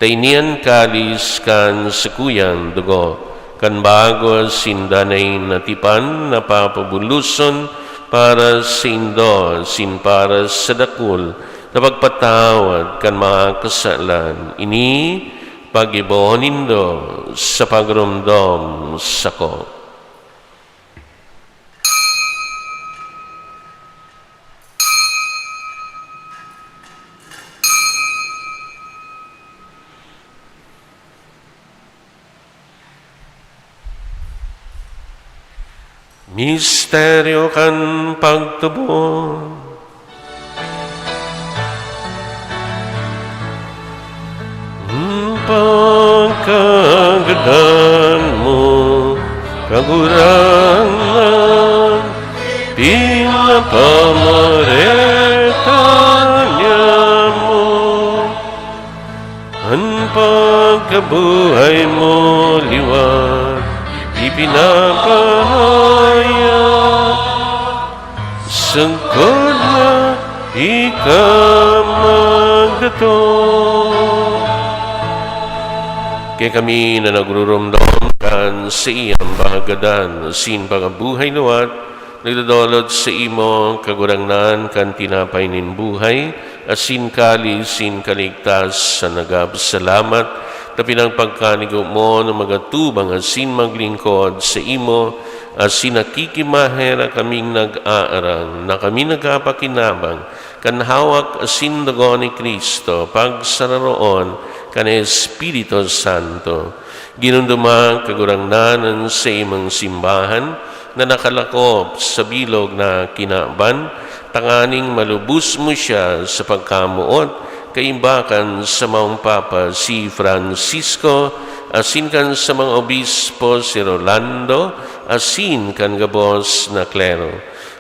Tainian kalis kan sakuyang dugo, kan bago asin danay na tipan na papabuloson para saindo asin para sa dakul na pagpatawad kan mga kasalan. Ini paggibohon nindo sa pagromdom sako. Misteryo kan pagtubod. Pagkagadan mo, Kagurangnan, pinapamareta niamo. An pagkabuhay mo liwat ipinapahayag, sagkod na ika magdatong. Kaya kami na nagrurumdom kan saiyang pagkagadan asin pagkabuhay liwat, nagdodolot saimo, Kagurangnan, kan tinapay nin buhay, asin kalis nin kaligtasan, nagapasalamat ta pinagpagkanigo mo na magatubang asin maglingkod saimo, asin nakikimaherak kaming nag-aarang na kami nagkapakinabang kan hawak asin dugo ni Cristo, pagsararoon kan Espiritu Santo. Ginunduma, Kagurangnan, an saimong simbahan na nakalakop sa bilog na kinaban, tanganing malubos mo siya sa pagkamoot, kaiba kan samong Papa si Francisco, asin kan samong obispo si Rolando, asin kan gabos na klero.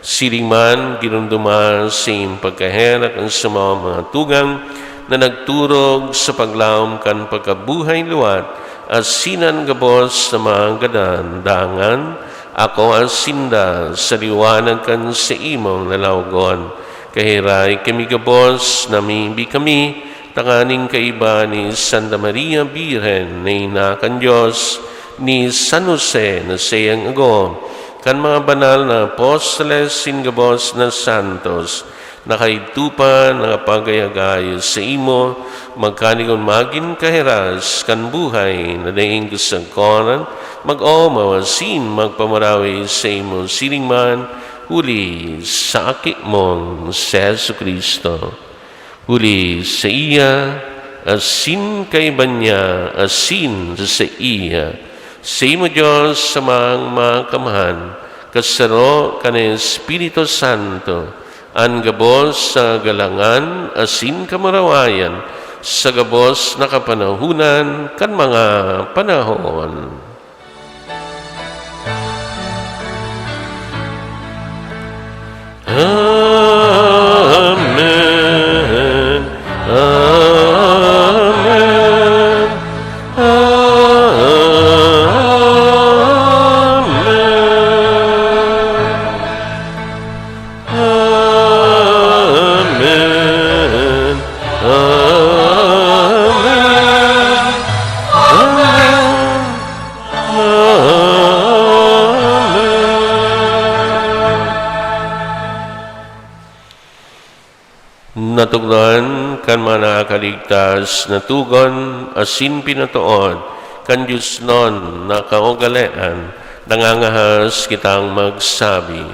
Siring man, ginunduma sa iyong pagkaherak an samong mga tugang na nagturog sa paglaom kan pagkabuhay liwat, asin an gabos na mga gadan, dangan akoa sinda sa liwanag kan saimong lalawogon. Kahiray kami gabos, namibi kami, tanganing kaiba ni Santa Maria Birhen na ina kan Dios, ni San Jose na saiyang agom, kan mga banal na apostoles asin gabos na santos, na kaidto pa nakapag-ayagay saimo, magkanigon magin kahiras kan buhay na daing kasagkoran, mag-omaw asin magpamarawi saimo siring man, huli sa Aki mong si Jesu-Cristo. Huli saiya, asin kaiba niya, asin saiya, saimo, Dios, Amang Makamhan, kasaro kan Espiritu Santo, an gabos na kagalangan asin kamurawayan sa gabos na kapanahonan kan mga panahon. Amen. Amen. Amen. Amen. Amen. Amen. Natukdoan kan mga nakakaligtas na tugon asin pinatood kan diosnon na kaugalean, nangangahas kitang magsabi,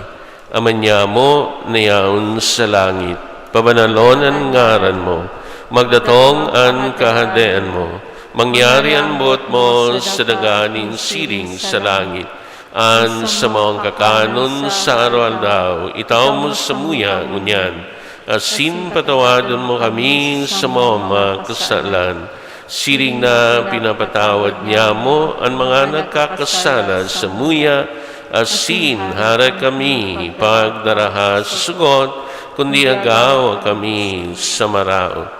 Ama niamo na yaon sa langit, pabanalon an ngaran mo, magdatong an kahadean mo, mangyari an boot mo sa daga nin siring sa langit. An samong kakanon sa araw-aldaw, itao mo samuya ngunyan, asin patawadon mo kami sa mga kasalan, siring na pinapatawad niamo an mga nagkakasala samuya, asin harayo kami pagdaraha sa sugot, kundi agawa kami sa maraot.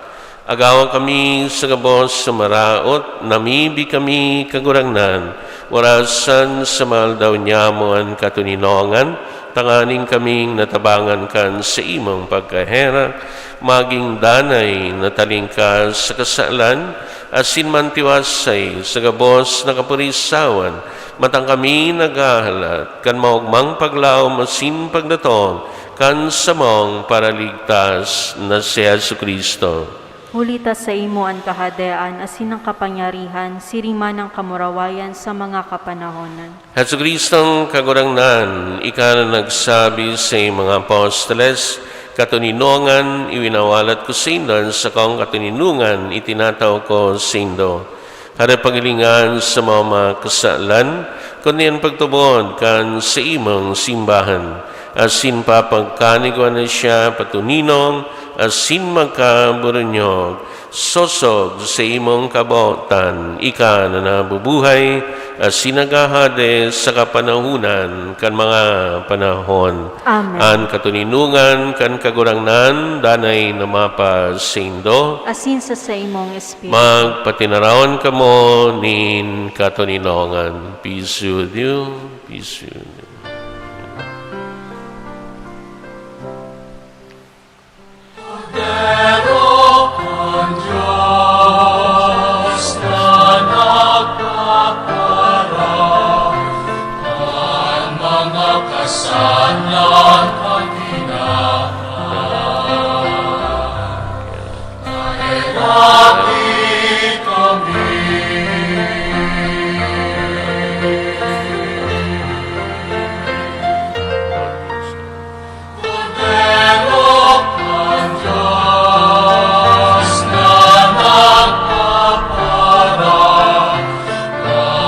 Agawa kami sa gabos sa maraot, namibi kami, Kagurangnan, warasan sa mga aldaw niamo an katoninongan, Tanganing kaming natabangan kan saimong pagkaherak, magin danay na talingkas sa kasalan, asin mantiwasay sa gabos na kapurisawan, matang kami naghahalat kan maogmang paglaom asin pagdatong kan samong Paraligtas na si Jesu-Cristo. Huli ta saimo an kahadean asin an kapangyarihan, siring man an kamurawayan sa mga kapanahonan. Jesu-Cristong Kagurangnan, ika na nagsabi sa iyong mga apostoles, "Katoninongan, iwinawalat ko saindo an sakong katoninongan, itinatao ko saindo." Hare paghilingan sa mga, mga kasalan, kundi an pagtubod kan saimong simbahan, asin papagkanigwa na siya patuninong asin magkaburunyog, sosog sa imong kabotan, ika na nabubuhay asin naghahade sa kapanahonan kan mga panahon. Amen. An katoninongan kan Kagurangnan danay na mapasaindo. Asin sa saimong espiritu. Magpatinaraon kamo nin katoninongan. Peace with you. Peace with you. Kordero kan Dios na nagpapara kan mga kasalan kan tinawan, kaheraki kami. Kordero kan Dios na nagpapara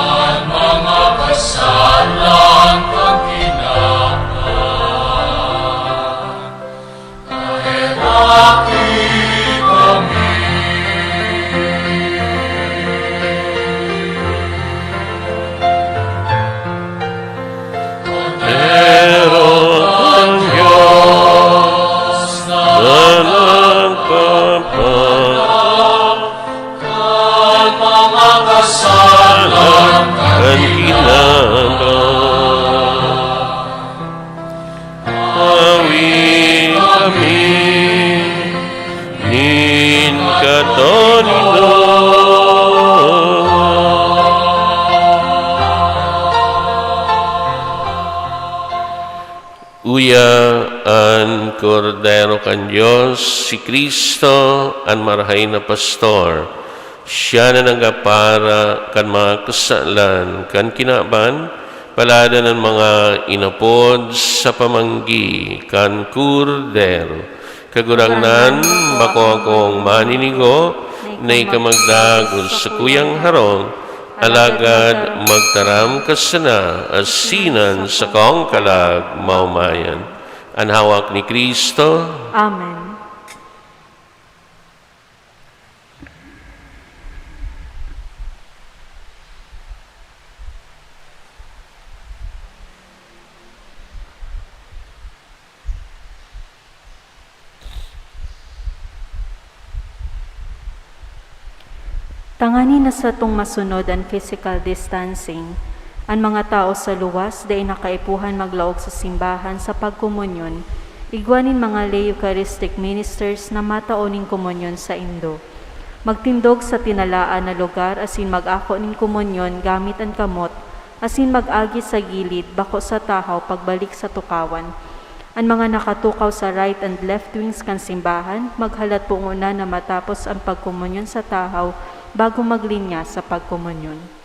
kan mga kasalan kan tinawan, kaheraki kami. Kordero kan Dios na nagpapara kan mga kasalan kan tinawan, hawi kami nin katoninongan. Uya an Kordero kan Dios, si Cristo, an Marahay na Pastor. Siya na nagapara kan mga kasalan kan kinaban, paladan an mga inapod sa pamanggi kan Kordero. Kagurangnan, bako akong maninigo na ika magdagos sa kuyang harong, alagad magtaram ka sana asin an sakong kalag maomayan. An hawak ni Cristo. Amen. Tanganing satong masunod an physical distancing, an mga tawo sa luwas dai na kaipuhan maglaog sa simbahan sa pagkomunyon, igwa nin mga lay Eucharistic ministers na matao nin komunyon saindo. Magtindog sa tinalaan na lugar asin mag-ako nin komunyon gamit an kamot, asin mag-agi sa gilid, bako sa tahaw pagbalik sa tukawan. An mga nakatukaw sa right and left wings kan simbahan, maghalat poon na matapos an pagkomunyon sa tahaw bago maglinya sa pagkomunyon.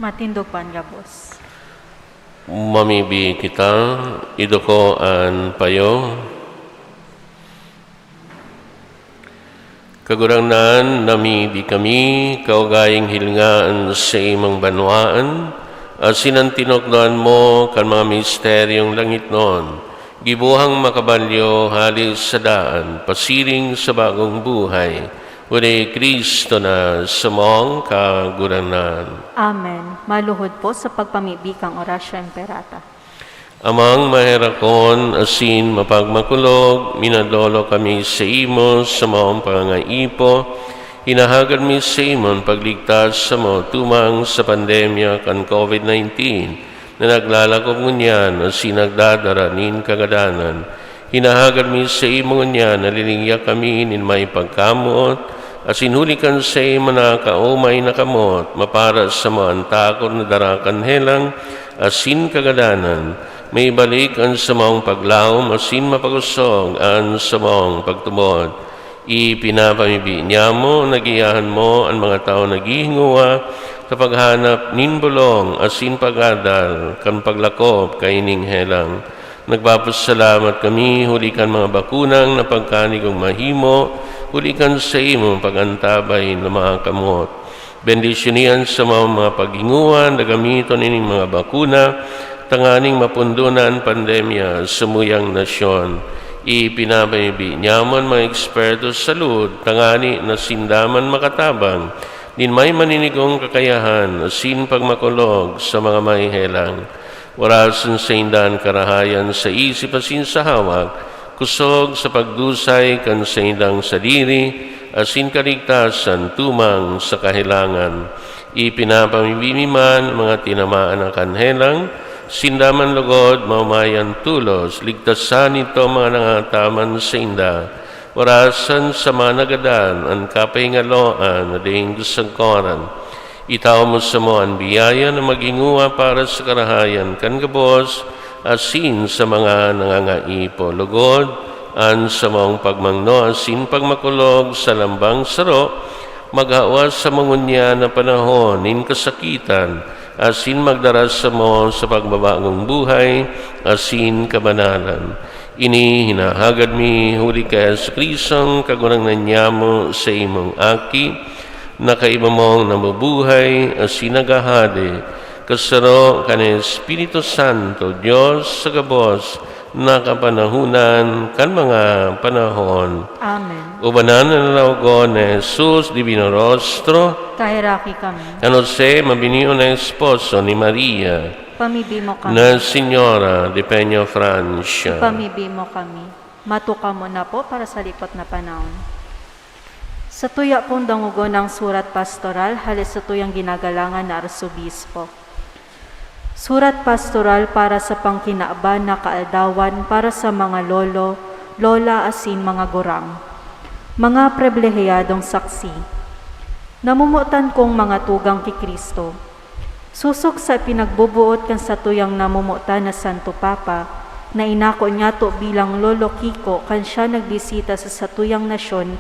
Matindog pa an gabos. Mamibi kita, iduko an payo. Kagurangnan, namibi kami, kaugayong hilngaan sa imong banwaan, asin an tinukdoan mo kan mga misteryong langitnon, gibohang makabalyo hale sa daan, pasiring sa bagong buhay, huli Cristo na samong Kagurangnan. Amen. Maluhod po sa pagpamibi kang Oratio Imperata. Amang maherakon asin mapagmakulog, minadolo kami sa imo sa maong pangangaipo. Hinahagad mi sa imo an pagligtas samo tumang sa pandemya kan covid nineteen na naglalakob ngunyan asin nagdadara nin kagadanan. Hinahagad mi sa imo ngunyan na lilingya kami nin may pagkamoot, asin huli kan saimo na kaomay na kamot, mapara samo an takot na dara kan helang asin kagadanan, maibalik an samong paglaom asin mapakosog an samong pagtubod. Ipinapamibi niamo na giyahan mo an mga tawo naghihingowa sa paghanap nin bolong asin pag-adal kan paglakob kaining helang. Nagpapasalamat kami huli kan mga bakunang napagkanigong mahimo, huli kan saimong pag-antabay na mga kamot. Bendisyonihan sa mga, mga paghingoan na gamiton ining mga bakuna, tanganing mapundo na an pandemya sa muyang nasyon. Ipinapamibi niamo an mga eksperto sa salud, tangani na sinda man makatabang nin may maninigong kakayahan asin pagmakulog sa mga mahehelang. Warasan sainda an karahayan sa isip asin sa hawak, kosog sa pagdusay kan saindang sadiri asin kaligtasan tumang sa kahelangan. Ipinapamibi mi man mga tinamaan na kan helang, sinda man lugod maomayan tolos, ligtasan nito mga nangangataman sainda. Warasan sa mga nagadan an kapahingaloan na daing kasagkoran. Itao mo samo an biyaya na maghingowa para sa karahayan kan gabos asin sa mga nangangaipo. Lugod, an samong pagmangno asin pagmakulog sa lambang saro, maghawa samo ngunyan na panahon nin kasakitan asin magdara samo sa pagbabagong buhay asin kabanalan. Ini hinahagad mi huli ki Jesu-Cristong Kagurangnan niamo, sa imong Aki, na kaiba mong nabubuhay asin naghahade, kasaro kan Espiritu Santo, Dios sa gabos na kapanahonan kan mga panahon. Amen. Ubanan na lalawagon ni Jesus, Divino Rostro. Kaheraki kami. Kan Jose, mabinion na esposo ni Maria. Pamibi mo kami. Na Señora de Peñafrancia. Pamibi mo kami. Matukaw mo na po para sa lipot na panahon. Satuya pong dangogon ang surat pastoral hale satuyang ginagalangan na arsobispo. Surat pastoral para sa pangkinaban na kaaldawan para sa mga lolo, lola asin mga gurang. Mga pribilehiyadong saksi. Namomotan kong mga tugang ki Cristo. Sosog sa ipinagboboot kan satuyang namomotan na Santo Papa, na inako niyato bilang Lolo Kiko kan siya nagbisita sa satuyang nasyon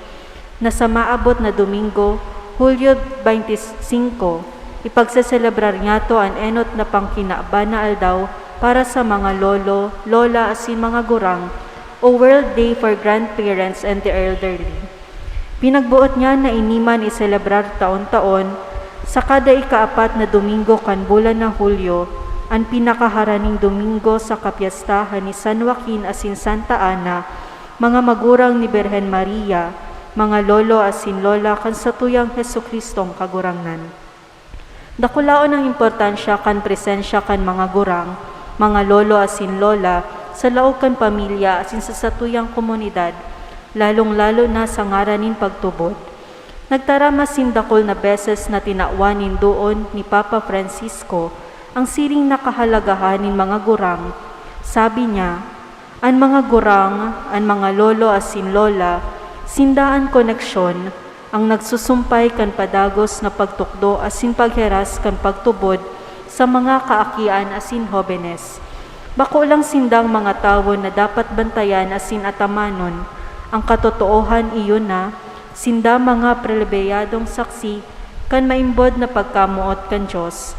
na sa maabot na Domingo, Hulyo twenty-five, ipagseselebrar niyato an enot na pangkinaban na aldaw para sa mga lolo, lola asin mga gurang o World Day for Grandparents and the Elderly. Pinagboot niya na ini man iselebrar taon-taon sa kada ikaapat na Domingo kan bulan na Hulyo, an pinakaharaning Domingo sa kapyestahan ni San Joaquin asin Santa Ana, mga magurang ni Birhen Maria, mga lolo asin lola kan satuyang Jesu-Cristong Kagurangnan. Dakulaon ang importansya kan presensya kan mga gurang, mga lolo asin lola sa laog kan pamilya asin sa satuyang komunidad, lalong-lalo na sa ngaran nin pagtubod. Nagtaram asin dakul na beses na tinawan nin doon ni Papa Francisco ang siring na kahalagahan nin mga gurang. Sabi niya, "An mga gurang, an mga lolo asin lola, sinda an koneksyon, ang nagsusumpay kan padagos na pagtukdo asin pagheras kan pagtubod sa mga kaakian asin hobenes. Bako lang sindang mga tawo na dapat bantayan asin atamanon. Ang katotoohan iyo na, sinda mga pribilehiyadong saksi kan maimbod na pagkamoot kan Dios."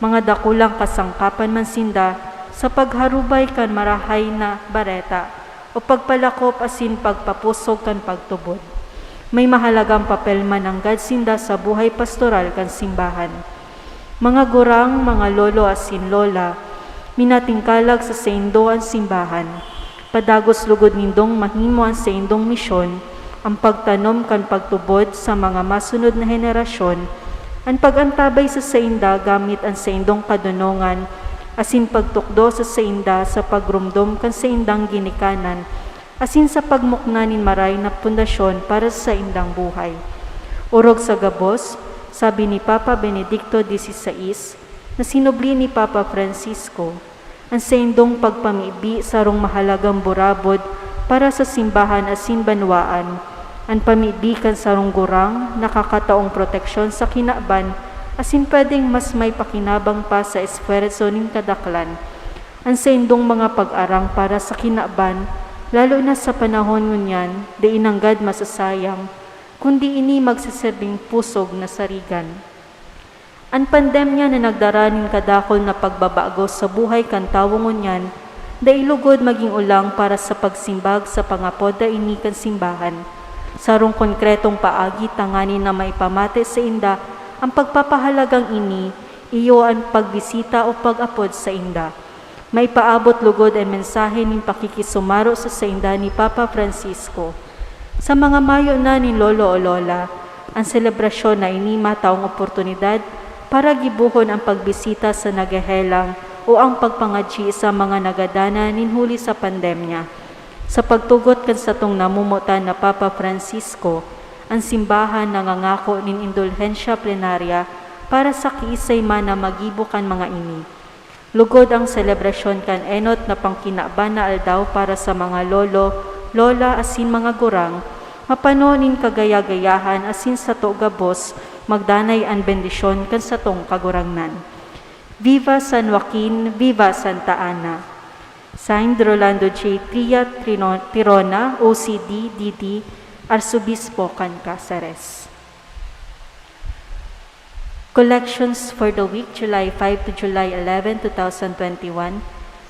Mga dakulang kasangkapan man sinda sa pagharubay kan Marahay na Bareta o pagpalakop asin pagpapusog kan pagtubod. May mahalagang papel man nanggad sinda sa buhay pastoral kan simbahan. Mga gurang, mga lolo asin lola, minatingkalag sa saindo an simbahan. Padagos lugod nindong mahimo an saindong misyon, an pagtanom kan pagtubod sa mga masunod na henerasyon, an pag-antabay sa sainda gamit an saindong kadonongan, asin pagtukdo sa sainda sa pagromdom kan saindang ginikanan, asin sa pagmukna nin maray na pundasyon para sa saindang buhay. Orog sa gabos, sabi ni Papa Benedicto dieciséis, na sinubli ni Papa Francisco, an saindong pagpamibi sarong mahalagang burabod para sa simbahan asin banwaan. An pamibi kan sarong gurang nakakataong proteksyon sa kinaban asin pwedeng mas may pakinabang pa sa esfuerso nin kadaklan. An saindong mga pag-arang para sa kinaban, lalo na sa panahon ngunyan, dai nanggad masasayang, kundi ini magseserbing pusog na sarigan. An pandemya na nagdara nin kadakul na pagbabago sa buhay kan tawo ngunyan, dai lugod magin olang para sa pagsimbag sa pangapod na ini kan simbahan. Sarong konkretong paagi tanganing na maipamate sainda an pagpapahalagang ini, iyo an pagbisita o pag-apod sainda. Maipaabot lugod an mensahe nin pakikisumaro sa sainda ni Papa Francisco. Sa mga mayo na nin lolo o lola, an selebrasyon na ini mataong oportunidad para gibohon an pagbisita sa naghehelang o ang pagpangadyi sa mga nagadanan nin huli sa pandemya. Sa pagtugot kan satong namomotan na Papa Francisco, an simbahan nangangako nin indulhensya plenarya para sa kiisay man na magibo kan mga ini. Lugod ang selebrasyon kan enot na pangkinaban na aldaw para sa mga lolo, lola asin mga gurang, mapano nin kagaya-gayahan asin sato gabos magdanay an bendisyon kan satong Kagurangnan. Viva San Joaquin! Viva Santa Ana! Signed, Rolando J. Tria Trino-, Tirona, O C D, D D, Arsobispo kan Caceres. Collections for the week, July five to July eleven, two thousand twenty-one.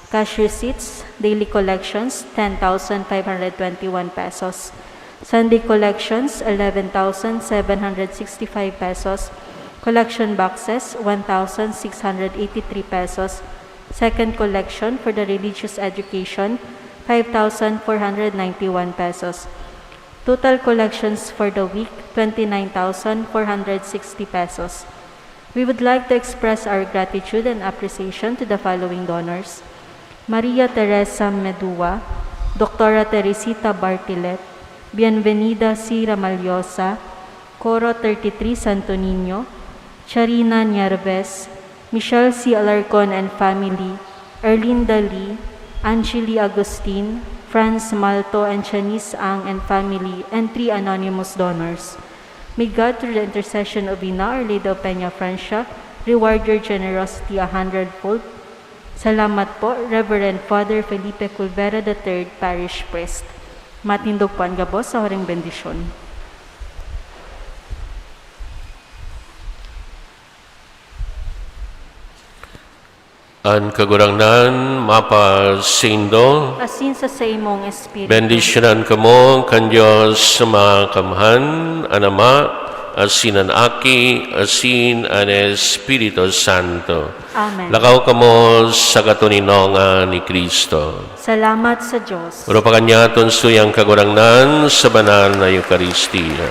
Cash receipts, daily collections, ten thousand five hundred twenty-one pesos. Sunday collections, eleven thousand seven hundred sixty-five pesos. Collection boxes, one thousand six hundred eighty-three pesos. Second collection for the religious education, five thousand four hundred ninety-one pesos. Total collections for the week, twenty-nine thousand four hundred sixty pesos. We would like to express our gratitude and appreciation to the following donors: Maria Teresa Medua, Doctora Teresita Bartilet, Bienvenida C. Ramallosa, Coro thirty-three Santo Niño, Charina Nierves, Michelle C. Alarcon and family, Erlinda Lee, Angeli Agustin, Franz Malto and Janice Ang and family, and three anonymous donors. May God, through the intercession of Ina, Our Lady of Peña Francia, reward your generosity a hundredfold. Salamat po, Reverend Father Felipe Culvera the third, Parish Priest. Matindog po an gabos sa huring bendisyon. An Kagurangnan mapasaindo. Asin sa saimong espiritu. Bendisyonan kamo kan Dios Makamhan, an Ama, asin an Aki, asin an Espiritu Santo. Amen. Lakaw kamo sa katoninongan ni Cristo. Salamat sa Dios. Urupakan niyaton suyang Kagurangnan sa banal na Eukaristia.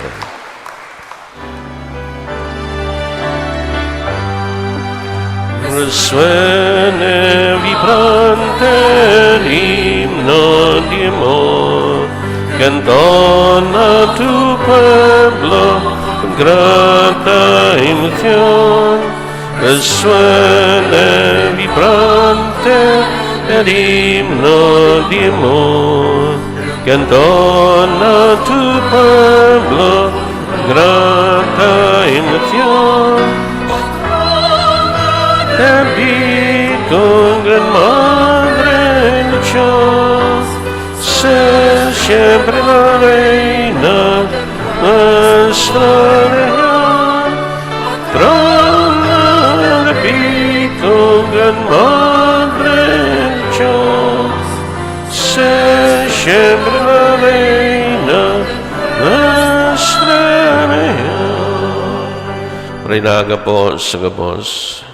Resuene, vibrante, el himno de amor, que entona tu pueblo con grata emoción. Resuene, vibrante, el himno de amor, que entona tu pueblo grata emoción. Te vi con gran madre en Dios, sé siempre la reina, nuestra reina, trono de pito. Siempre la reina, nuestra reina. Reinaga po sa gabos.